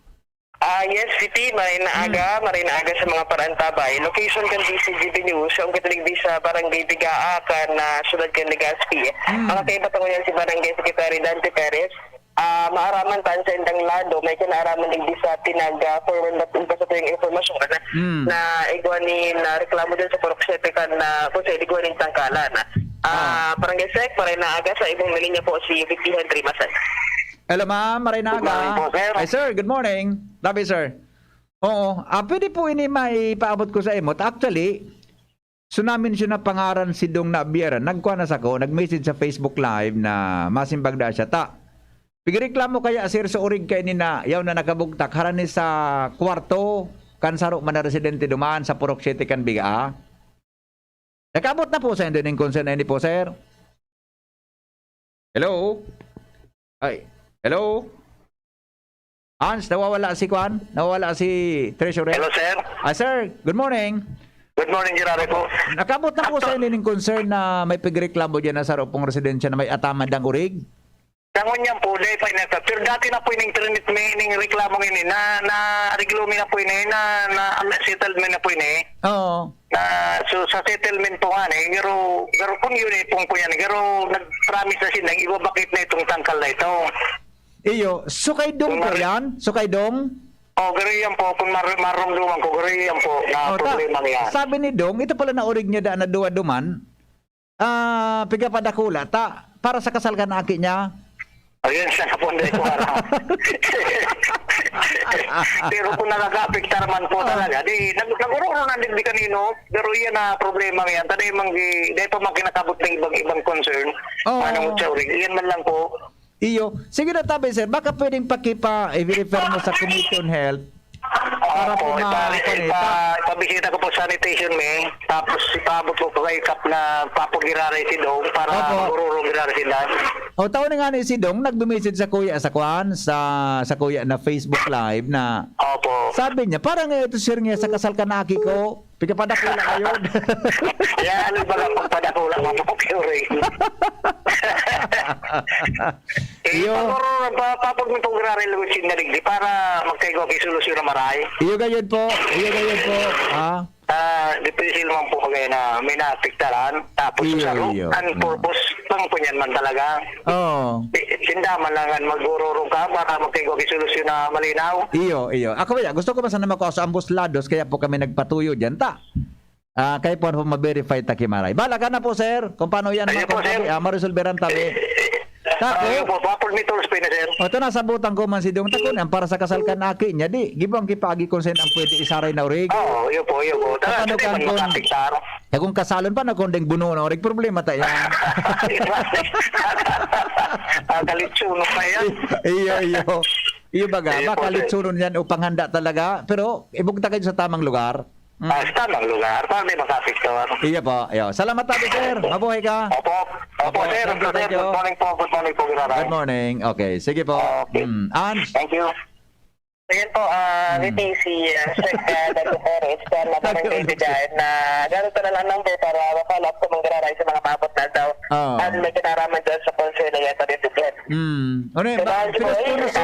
Ah, yes, P P, maray na Hmm. aga, maray na aga sa mga paraantabay. Location kan D C G B News, ang katiligdi sa Barangay Bigaa, kan, ah, siyudad kan Legazpi. Hmm. Ang kaiba tango niyan si Barangay Secretary Dante Perez. Ah, maaraman tan sa indang lado, may kinaaraman digdi sa pinag, ah, forward na, na sa tuyang impormasyon na, Hmm. na igwa ni, na reklamo din sa Purok Siete kan, ah, kung sa igwa nin tangkalan. Ah, Ah. Barangay Sec, maray na aga sa ibong linya po si V P Henry Masan. Hello, ma'am. Maray na Good morning aga. po, sir. Ay, sir. Good morning. Tabi, sir. Oo. Ah, pwede po ini maipaabot ko sa imo. Actually, so namin siya na pangaran si Dong Nabiera. Nagkuha na sa ko, nag-message sa Facebook Live na masimbag na siya. Ta, pigireklamo kaya, sir, sa urig kaini na yaw na nakabugtak. Harani sa kwarto, kan saro man na residente duman sa Purok Siete kan Biga. Nakaabot na po sa inyo ning concern na ini po, sir? Hello? Ay, hello? Hans, nawawala si Kwan? Nawawala si Treasurer? Hello, sir. Ah, sir, good morning. Good morning, Gerardo po. Nakaabot na po Actu- sa inyo ning concern na may pigreklamo dyan na sa rupong residensya na may ataman dang urig? Sa ngunyan po, dahil pa inata. Pero dati na po ining trinit may ining reklamo ini na, na ariglo mi na po ini, na, na settlement na po ini. Oo. Na, so, sa settlement po nga ni, pero, pero kung yun eh, kung po yan, pero nag-promise na siya, nag-ibabakit na itong tangkal na ito. Iyo, so kay Dong Kung po mar- yan? So kay Dong? Oh, pero yan po, kung mar- marumduman ko, pero yan po, na Oh, ta- problema niya. Sabi ni Dong, ito pala na orig niya daan na duwa duman, ah, pigapadakula, ta, para sa kasal kan aki niya. Ayun, sa napunday ko alam. Pero kung nakakaapektar man po Ah. talaga, di, nag-, nag-ururo na digdi kanino, pero iyan na problema yan. Tanay mang gi-, di pa man kinakabot ng ibang-ibang concern. Oo. Manong Uchauri, iyan man lang po. Iyo. Sige na, tabi, sir. Baka pwedeng pakipa, i-refer mo sa Committee on Health. Para Opo, po ma-, ipa-, panita. ipa-, ipabisita ko po sa sanitation, may. Tapos ipaabot ko po kay Kap na papagiraray si Dong para Opo. magururong giraray sila. O, tao na nga ni si Dong, nagme-message sa kuya, sa kwan, sa, sa kuya na Facebook Live na Opo. sabi niya, "Parang ito, sir, nga sa kasal ka na aki ko, pigapadakula kayo." Yan, ano ba nga pagpadakula mo po, Pure? Eh, Iyo. pagururong, pa-, papag mo pong giraray, Luis, yung naligdi para magkaigo kay solusyon na maray. Iyo gayud po. Iyo gayud po. Ah. Ah, difícil man po kaya na may naapektaran. Tapos Iyo, sa ro-, iyo. ang Mm. purpose, pang punyan man talaga. Oo. Di, sinda man lang ang magururong ka para magkaigo kay solusyon na malinaw. Iyo, iyo. Ako ba, gusto ko man sana makuha sa ambos lados, kaya po kami nagpatuyo dyan, ta. Ah, kaya po, ano po, ma-verify ta ki maray. Bala ka na po, sir, kung paano yan Ayun ma-, po, kung sir. tabi, ah, maresolveran tabi. Tako. Ayun po, Apple Metals po yun, sir. O, ito, nasabutan ko man si Dong Tako niyan para sa kasal kan aki niya. Di, gibang kipagi kung saan ang pwede isaray na urig. Oo, yun po, yun po. Tara, Kapag sige, man kan-, makapiktar. Ya, kung kasalon pa na kunding buno na urig, problema ta yan. Ah, kalitsuno pa yan. Iyo, iyo. Iyo baga, Iyo baka po, sir. litsunon yan o panghanda talaga. Pero, ibugta kayo sa tamang lugar. Mm. Ah, sa tamang lugar, para di makapiktar. Iyo po, iyo. Salamat tabi, sir. Mabuhay ka. Opo. Opo, Opo, sir. thank you, Sir, thank you. good morning po. Good morning po, Giraray. Good morning. Okay, sige po. Okay. Mm. Ange? Thank you. Ayan po, ah, Mm. ngiti si, ah, Sec, ah, Dago Perez, kaya na Dago Perez. Dahil na gamit ko na lang number para ma-follow up ko mong Giraray sa mga maabot na daw. Oo. At may kinaraman dyan sa concern na yan, sabi po yan. Mm. Ano yun? Diba, Ba-, Ange, pigpost ko na boy? so,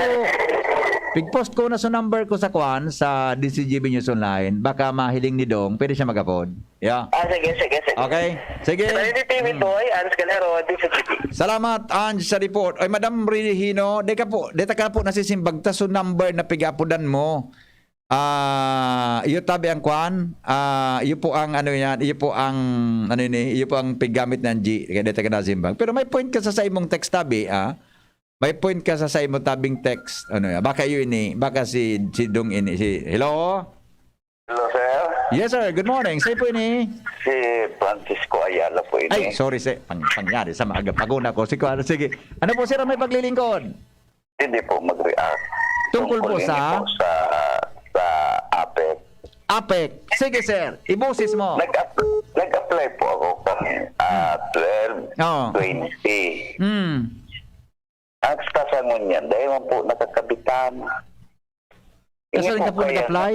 pigpost ko na so number ko sa kwan, sa D C G B News Online. Baka mahiling ni Dong, pwede siya mag-upload. Yeah. Ah, sige, sige, sige. Okay? Sige. Pero hindi P V Hmm. Boy, Ange Calero, D C G B. Salamat, Ange, sa report. Ay, Madam Regino, di ka po, di ta ka po nasisimbag ta so number na pigapudan mo. Ah, iyo tabi ang kwan. Ah, iyo po ang ano yan, iyo po ang, ano yun eh, iyo po ang piggamit ng G, kaya di ta ka nasimbag. Pero may point ka sa, sa imong text tabi, ah. May point ka sa, sa imong tabing text. Ano yan? Baka yun eh, baka si, si Dong ini, si, hello? Hello, sir. Yes, sir. Good morning. Sa'yo po ini. Si Francisco Ayala po ini. Ay, sorry, sir. Pang-, pangyari sa maaga. Paguna ko. Si Kuya, sige. Ano po, sir, ang may paglilingkod? Hindi po mag-react. Tungkol po Tungkol ini sa? po sa, sa APEC. APEC. Sige, sir. Iboses mo. Nag-app-, nag-apply po ako kang, ah, Hmm. twelve, Oo. twenty. Hmm. Ang sa Yan, dahil man po nakakabitan. Asa Ini ka po po kaya nag-apply?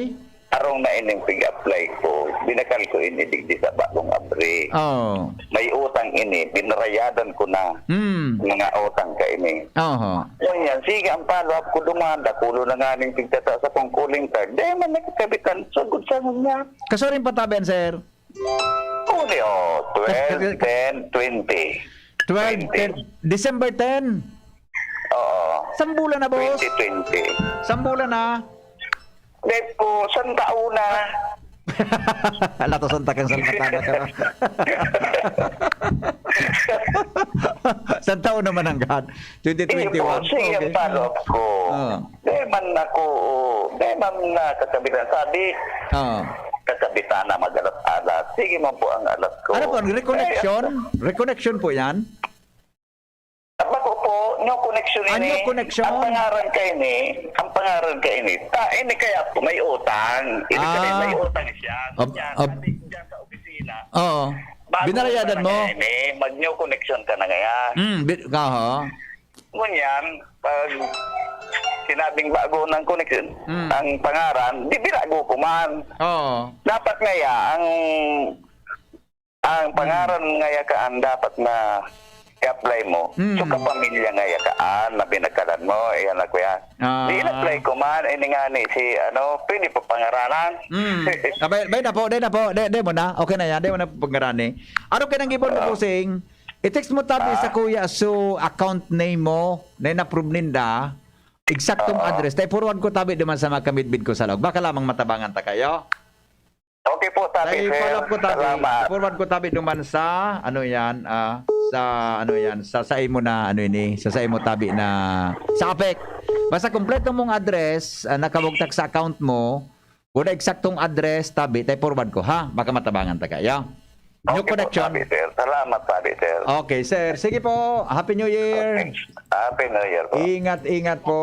Arong na ining pig-apply ko, binakal ko ini digdi sa bagong abri. Oh. May utang ini, binarayadan ko na. Hmm. Mga utang ka ini. Oho. Yan, yan. Sige, ang follow-up ko duman, dakulo na nga ning pigtata sa kong calling card. Dahil man nagkakabitan, sugod sa niya. Kasuring pataben, sir? Huli, oh, twelve, ten, twenty. Twelve, ten, December ten. Oo. Sambulan na, boss. Twenty twenty. Sambulan na. Dahil po, Santa Una. Ala, to Santa kang Santa Tana ka. Santa Una man ang God. Twenty twenty-one. Sige po, sige, okay. Follow-up ko. Ah. Di man ako, di man nakakabitan. Sabi, ah, kakabitan na mag-alas-alas. Sige man po ang alas ko. Ano po, ang reconnection? Eh, reconnection po yan? Bako po, new connection ah, ini. New connection. Ang pangaran ka ini, ang pangaran ka ini. Ta, ini kaya po, may utang. Ibig sabihin, ah, may utang siya. Ab-, yan, ab-, sabi ko dyan sa opisina. Oo. Bago binarayadan mo? Ini, mag-new connection ka na ngayon. Mm, bi-, aha. Ngunyan, pag sinabing bago ng connection, mm, ang pangaran, di binago ko man. Oo. Dapat ngaya, ang, ang pangaran ngaya kaan dapat na i-apply mo. Mm. So, kapamilya ngaya kaan na binakalan mo, iyan na kuya. Ah. Di in-apply ko man, ini nga ni si, ano, pwede pa pangaranan. Mm. Abay, bay na po, day na po, day, day mo na. Okay na yan, day mo na pangarani. Ano ka nang gibon mo, ah, bossing? I-text mo tabi, ah, sa Kuya Su account name mo, na in-approve ninda, eksaktong, oo, address. Ta i-forward ko tabi duman sa mga kamidbid ko sa laog. Baka lamang matabangan ta kayo. Okay po, tabi, sir. Ta i-follow up ko tabi. Salamat. I-forward ko tabi duman sa, ano yan, ah, sa, ano yan, sa, sa imo na, ano ini, sa, sa imo tabi na, sa apek. Basta kompleto mong address, ah, nakabugtak sa account mo, Kun eksaktong address, tabi, ta i-forward ko, ha? Baka matabangan ta kaya. New connection. Okay po, tabi, sir. Salamat, tabi, sir. Okay, sir. Sige po. Happy New Year. Okay. Happy New Year po. Ingat, ingat po,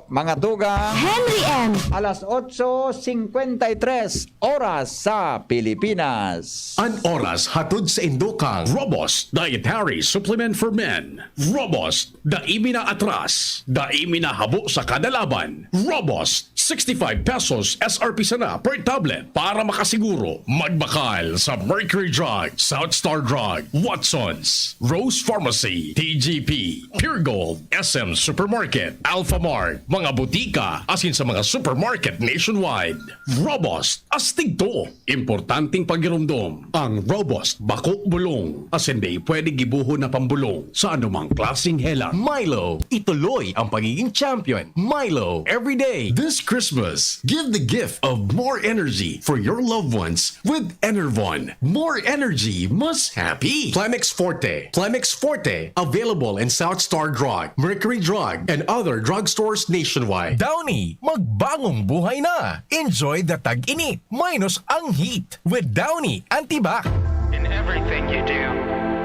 mga tugang. Henry M. Alas otso singkwenta y tres, oras sa Pilipinas. An oras hatod sa indokang Robust Dietary Supplement for Men. Robust, dai mi na atras, dai mi na habo sa kada laban. Robust, sixty-five pesos S R P sana per tablet. Para makasiguro, magbakal sa Mercury Drug, South Star Drug, Watsons, Rose Pharmacy, T G P, Pure Gold, S M Supermarket, Alphamart, mga butika, asin sa mga supermarket nationwide. Robust, astig to. Importanteng pagiromdom, ang Robust bako bulong, asin dai pwede gibohon na pambulong sa anumang klaseng helang. Milo, ituloy ang pagiging champion. Milo, every day. This Christmas, give the gift of more energy for your loved ones with Enervon. More energy, mas happy. Plemex Forte. Plemex Forte, available in South Star Drug, Mercury Drug, and other drugstores nationwide. Downy, magbagong buhay na. Enjoy the tag-init minus ang heat with Downy Antibac. In everything you do,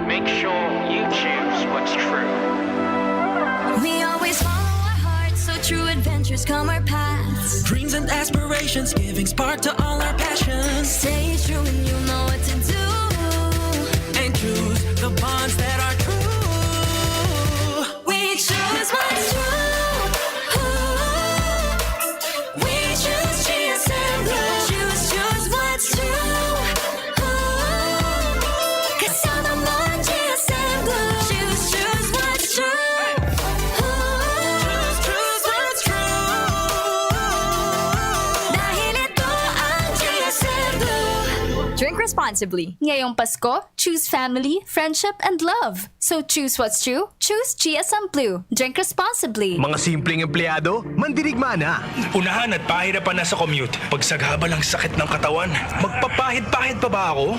make sure you choose what's true. We always follow our hearts, so true adventures come our paths. Dreams and aspirations, giving spark to all our passions. Stay true and you know what to do. And choose the bonds that are true. We choose what's true. Ooh. We choose G S M Blue. Choose, choose what's true. Ooh. Kasama mo ang G S M Blue. Choose, choose what's true. Ooh. Choose, choose what's true. Dahil ito ang G S M Blue. Drink responsibly. Ngayong Pasko, choose family, friendship, and love. So choose what's true, choose G S M Blue. Drink responsibly. Mga simpleng empleyado, mandirigma na. Unahan at pahirapan na sa commute. Pagsagabal ang sakit ng katawan. Magpapahid-pahid pa ba ako?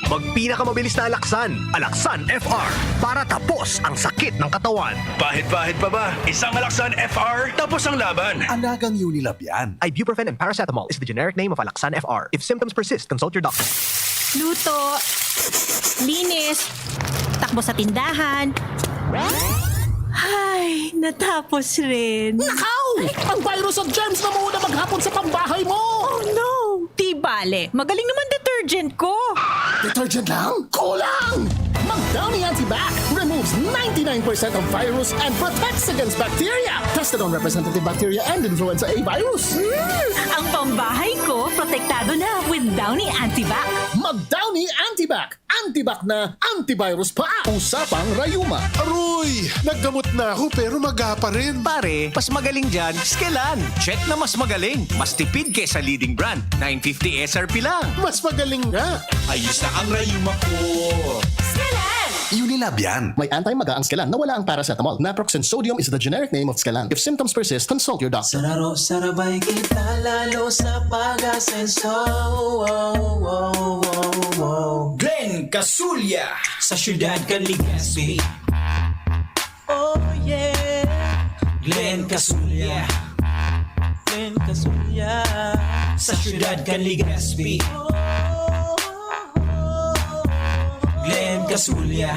Magpinakamabilis na Alaxan, Alaxan F R, para tapos ang sakit ng katawan. Pahid-pahid pa ba? Isang Alaxan F R, tapos ang laban. Anagang Unilab yan. Ibuprofen and paracetamol is the generic name of Alaxan F R. If symptoms persist, consult your doctor. Luto, linis, takbo sa tindahan. Ay, natapos rin. Nakaw! Ang virus at germs na muna maghapon sa pambahay mo! Oh no! Di bale, magaling naman detergent ko. Detergent lang? Kulang! Mag-Downy Antibac removes ninety-nine percent of virus and protects against bacteria. Tested on representative bacteria and influenza A virus. Ang pambahay ko, protektado na with Downy Antibac. Mag-Downy Antibac. Antibac na, antivirus pa. Usapang rayuma. Aroy! Naggamot na ako pero maga pa rin. Pare, mas magaling dyan, Skelan. Check na mas magaling. Mas tipid kesa leading brand. nine fifty S R P lang. Mas magaling nga. Ayos na ang rayuma ko. Skelan! Unilab yan. May anti-maga ang Skelan na wala ang paracetamol. Naproxen sodium is the generic name of Skelan. If symptoms persist, consult your doctor. Sararo, sarabay kita lalo sa pag-asenso. Wow, wow, wow, wow. Glenn Casulya. Sa siyudad kan Legazpi. Oh yeah. Glenn Casulya. Glenn Casulya. Sa siyudad kan Legazpi. Glenn Casulya.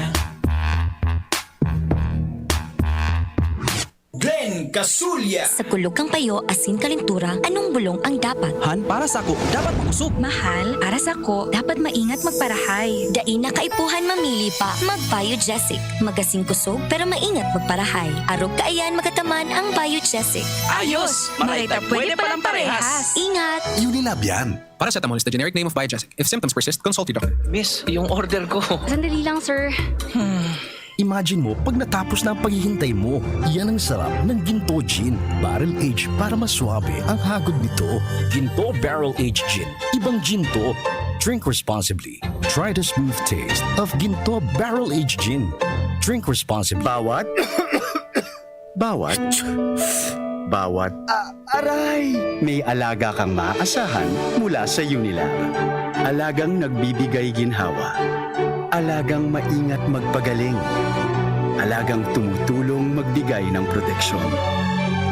Glenn Casulya. Sa kulog kan payo asin kalentura, anong bulong ang dapat? Han, para sako, dapat makosog. Mahal, para sako, dapat maingat magparahay. Dai na kaipuhan mamili pa. Mag-Biogesic. Magasin kusog, pero maingat magparahay. Arog kaiyan magataman ang Biogesic. Ayos! Maray ta pwede palang parehas. Ingat! Unilab yan. Paracetamol is the generic name of Biogesic. If symptoms persist, consult your doctor. Miss, yung order ko. Sandali lang, sir. Imagine mo pag natapos na ang paghihintay mo. Yan ang sarap ng Ginto Gin. Barrel aged para maswabe ang hagod nito. Ginto Barrel Aged Gin. Ibang Ginto. Drink responsibly. Try the smooth taste of Ginto Barrel Aged Gin. Drink responsibly. Bawat Bawat, bawat, ah, aray! May alaga kang maaasahan mula sa Unilab. Alagang nagbibigay ginhawa. Alagang maingat magpagaling. Alagang tumutulong magbigay ng proteksyon.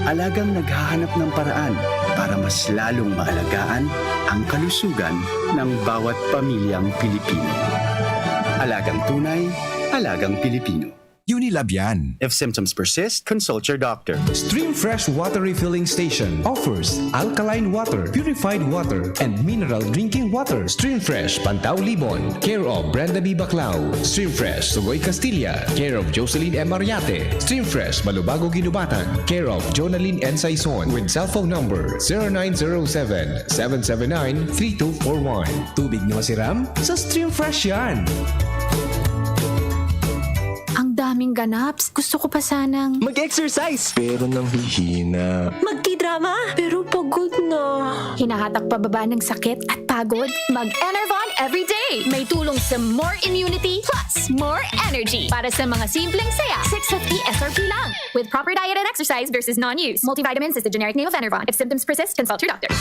Alagang naghahanap ng paraan para mas lalong maalagaan ang kalusugan ng bawat pamilyang Pilipino. Alagang tunay, alagang Pilipino. Unilab yan. If symptoms persist, consult your doctor. Stream Fresh Water Refilling Station offers alkaline water, purified water, and mineral drinking water. Stream Fresh, Pantao Libon, care of Brenda B. Baclao. Stream Fresh, Sugoy Castilla, care of Jocelyn M. Mariate. Stream Fresh, Malubago Ginubatan, care of Jonalyn N. Saison, with cellphone number zero nine zero seven, seven seven nine, three two four one. Tubig na masiram? Sa Stream Fresh yan! Ang daming ganaps. Gusto ko pa sanang Mag-exercise! Pero nanghihina. Magtidrama, pero pagod na. Hinahatak pababa ng sakit at pagod. Mag-Enervon everyday. May tulong sa more immunity plus more energy. Para sa mga simpleng saya, six fifty S R P lang. With proper diet and exercise versus non-use. Multivitamins is the generic name of Enervon. If symptoms persist, consult your doctor.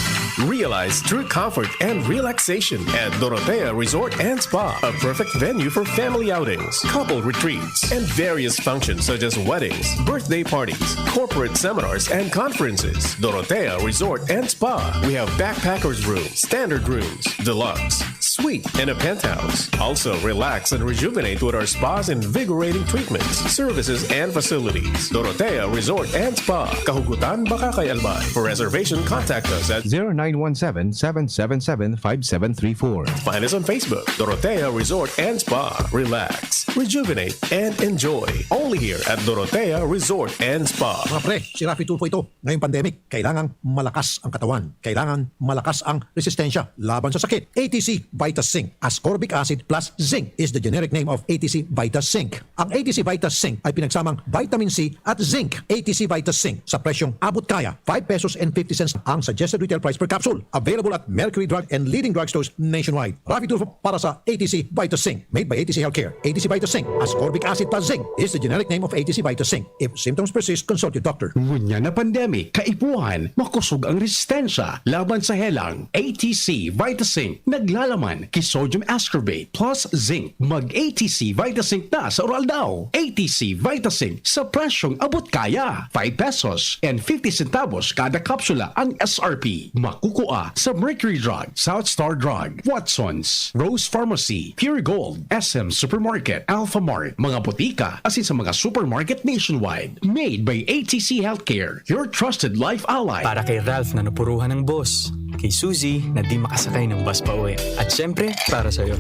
Realize true comfort and relaxation at Dorotea Resort and Spa, a perfect venue for family outings, couple retreats, and various functions such as weddings, birthday parties, corporate seminars, and conferences. Dorotea Resort and Spa. We have backpackers room, standard rooms, deluxe, suite, and a penthouse. Also, relax and rejuvenate with our spa's invigorating treatments, services, and facilities. Dorotea Resort and Spa, Kahugutan, Bacacay, Albay. For reservation, contact us at zero nine one seven, seven seven seven, five seven three four. Find us on Facebook, Dorotea Resort and Spa. Relax, rejuvenate, and enjoy. Only here at Dorotea Resort and Spa. Mga pre, si Raffy Tulfo ito. Ngayong pandemic, kailangang malakas ang katawan. Kailangan malakas ang resistensya laban sa sakit. A T C Vita Zinc, ascorbic acid plus zinc is the generic name of A T C Vita Zinc. Ang A T C Vita Zinc ay pinagsamang vitamin C at zinc. A T C Vita Zinc sa presyong abot kaya, five pesos and fifty cents ang suggested retail price per capsule. Available at Mercury Drug and leading drugstores nationwide. Raffy Tulfo para sa A T C Vita Zinc. Made by A T C Healthcare. A T C Vita Zinc, ascorbic acid plus zinc is the generic name of A T C Vita Zinc. If symptoms persist, consult your doctor. Ngunyan na pandemic, kaipuhan, makusog ang resistensya laban sa helang. A T C Vita Zinc, naglalaman ki sodium ascorbate plus zinc. Mag A T C Vita Zinc na sa Uraldaw. A T C Vita Zinc sa presyong abot kaya. Five pesos and fifty centavos kada kapsula ang S R P. Makukua sa Mercury Drug, South Star Drug, Watson's, Rose Pharmacy, Pure Gold, S M Supermarket, Alpha Mart, mga botika, asin sa mga supermarket nationwide. Made by A T C Healthcare, your trusted life ally. Para kay Ralph na napuruhan ng boss. Kay Suzy na di makasakay ng bus pa uwi. At syempre, para sa'yo.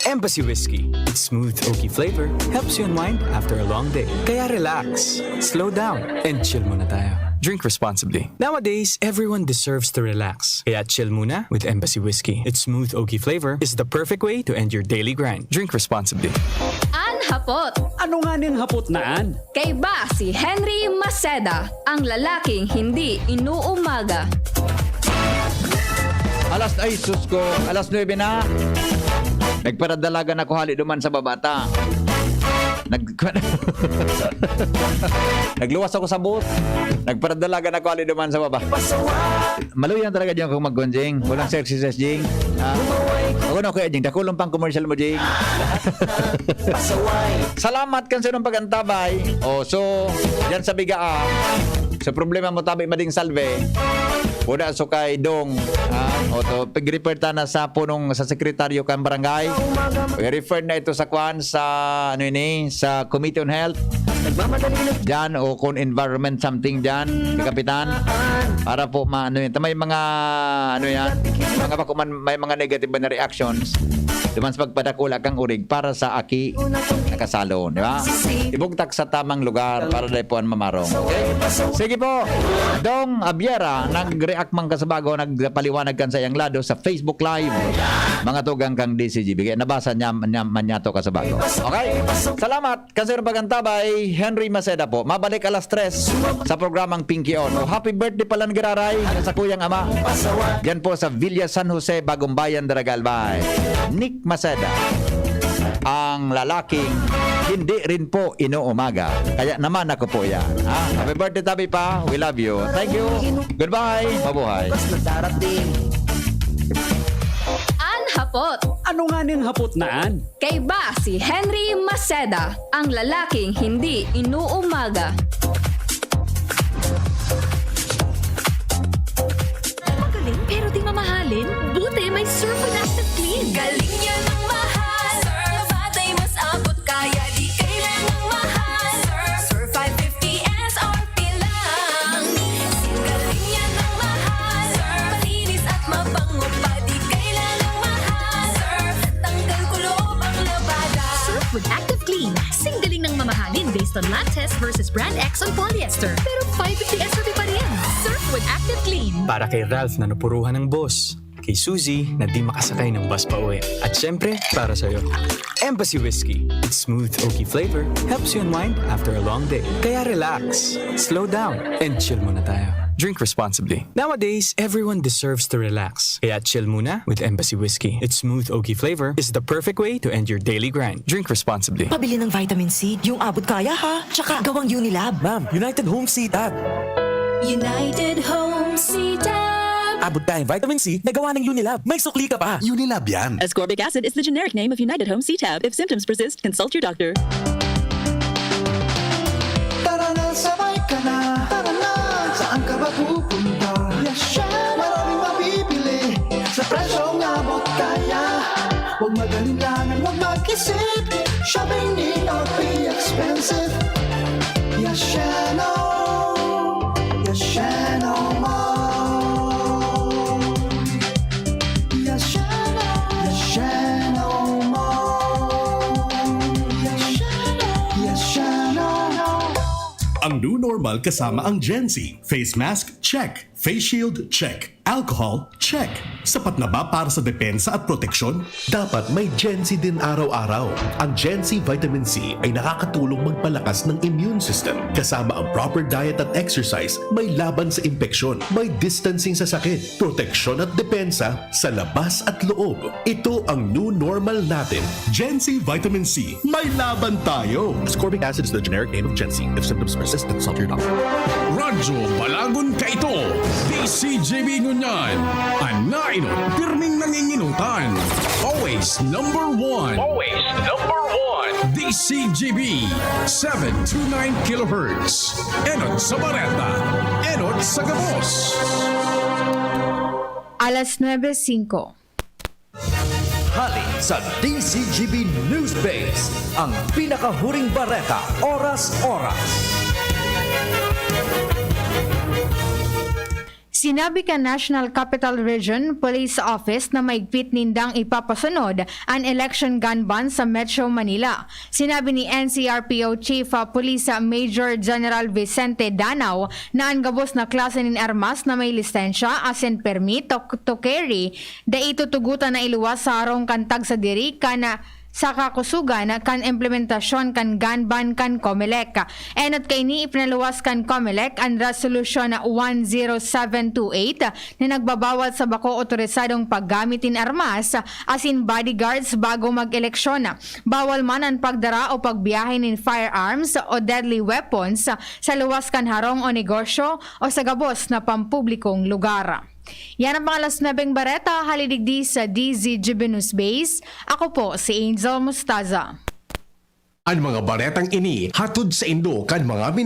Embassy Whiskey. Its smooth, oaky flavor helps you unwind after a long day. Kaya relax, slow down, and chill muna tayo. Drink responsibly. Nowadays, everyone deserves to relax. Kaya chill muna with Embassy Whiskey. Its smooth, oaky flavor is the perfect way to end your daily grind. Drink responsibly. An hapot. Ano nga ning hapot na an? Kaiba si Henry Maceda, ang lalaking hindi inuumaga. Alas, ay, sus ko, alas nuebe na. Nagparadalagan ako hali duman sa baba ta. Nag-, nagluwas ako sa booth. Nagparadalagan ako hali duman sa baba. Maluyan talaga diyan kung mag-, Jing. Walang sexy sa Jing. Ah. Ako na, Kuya Jing. Dakulong pang commercial mo, Jing. Salamat kan sa inyong pag-antabay. Oh, so, diyan sa Bigaa. So, problema mo, tabi mading salve. Wala so kay Dong. Ah, o to, pag-refer ta na sa punong, sa sekretaryo kan barangay. I-refer na ito sa kwan, sa, ano ini, sa Committee on Health. Diyan, o kung environment something diyan, si Kapitan. Para po, ma-, ano yun. May mga, ano yan, mga bako man, may mga negative na reactions. Duman sa pagpadakula kang urig para sa aki nakasalon, di ba? Ibugtak sa tamang lugar para dai po an mamarong. Okay? Sige po. Dong Abiera, nag-react man ka sa bago, nagpaliwanag kan sa iyang lado sa Facebook Live. Mga tugang kang D C G B. Kaya nabasa niya, niya, man niya to ka sa bago. Okay? Salamat. Kan sa inyong pag-antabay, Henry Maceda po. Mabalik alas tres sa programang Pinky On. O, happy birthday pala ni Giraray sa kuyang ama. Diyan po sa Villa San Jose, Bagong Bayan, Daraga, Albay. Nick Maceda, ang lalaking hindi rin po inuumaga. Kaya naman ako po yan. Ha? Happy birthday, tabi pa. We love you. Thank you. Goodbye. Mabuhay. An hapot. Ano nga ning hapot na an? Kaiba si Henry Maceda, ang lalaking hindi inuumaga. Magaling pero di mamahalin? Buti may Surf with Active Clean. Galing yan ang mahal. Surf at ay mas abot kaya di kailangang mahal. Surf five fifty S R P lang. Galing yan ang mahal. Surf malinis at mabango pa di kailangang mahal. Surf tanggal kuloob ang labada. Surf with Active Clean. Singgaling ng mamahalin based on lab test versus brand X on polyester. Pero five fifty S R P pa rin. Surf with Active Clean. Para kay Ralph na napuruhan ng boss. Kay Suzy na di makasakay ng bus pa uwi. At syempre, para sa'yo. Embassy Whiskey. Its smooth, oaky flavor helps you unwind after a long day. Kaya relax, slow down, and chill muna tayo. Drink responsibly. Nowadays, everyone deserves to relax. Kaya chill muna with Embassy Whiskey. Its smooth, oaky flavor is the perfect way to end your daily grind. Drink responsibly. Pabili ng vitamin C, yung abot kaya ha. Tsaka gawang Unilab. Ma'am, United Home C-Tab. United Home C-Tab. Abot kaya yung vitamin C na gawa ng Unilab. May sukli ka pa. Unilab yan. Ascorbic acid is the generic name of United Home C-Tab. If symptoms persist, consult your doctor. Tara na, sabay ka na. Tara na, saan ka ba pupunta? Yasha, maraming mabibili sa presyong abot kaya. Huwag mag-alinlangan, huwag mag-isip. Shopping need not be expensive. Yashano, Yashano Mall. Yashano, Yashano Mall. Yashano, Yashano. Ang new normal kasama ang Gen Z. Face mask, check. Face shield, check. Alcohol, check. Sapat na ba para sa depensa at proteksyon? Dapat may Gen C din araw-araw. Ang Gen C Vitamin C ay nakakatulong magpalakas ng immune system. Kasama ang proper diet at exercise, may laban sa impeksyon, may distancing sa sakit, proteksyon at depensa sa labas at loob. Ito ang new normal natin. Gen C Vitamin C, may laban tayo! Ascorbic acid is the generic name of Gen C. If symptoms persist, consult your doctor. Radyo Balagon kaito, D C G B ngunyan. An nainot, pirming nanginginutan. Always number one. Always number one. D C G B, seven two nine kilohertz. Enot sa bareta, enot sa gabos. Alas nuebe singko. Hali sa D C G B News Base, ang pinakahuring bareta, oras-oras. Sinabi kan National Capital Region Police Office na maigpit nindang ipapasunod an election gun ban sa Metro Manila. Sinabi ni N C R P O Chief of Police Major General Vicente Danao na an gabos na klase nin armas na may lisensya asin permit to, to carry, dai tutugotan na iluwas sa harong kan tagsadiri kan sa kakusogan kan implementasyon kan gun ban kan Comelec. Enot kaini, ipinaluwas kan Comelec an Resolution one zero seven two eight na nagbabawal sa bako otorisadong paggamit nin armas asin bodyguards bago mag-eleksyon. Bawal man an pagdara o pagbiyahe nin firearms o deadly weapons sa luwas kan harong o negosyo o sa gabos na pampublikong lugar. Yan ang mga alas nuebeng bareta, hali digdi sa D Z G B News Base. Ako po si Angel Mustaza. An mga baretang ini hatod saindo kan mga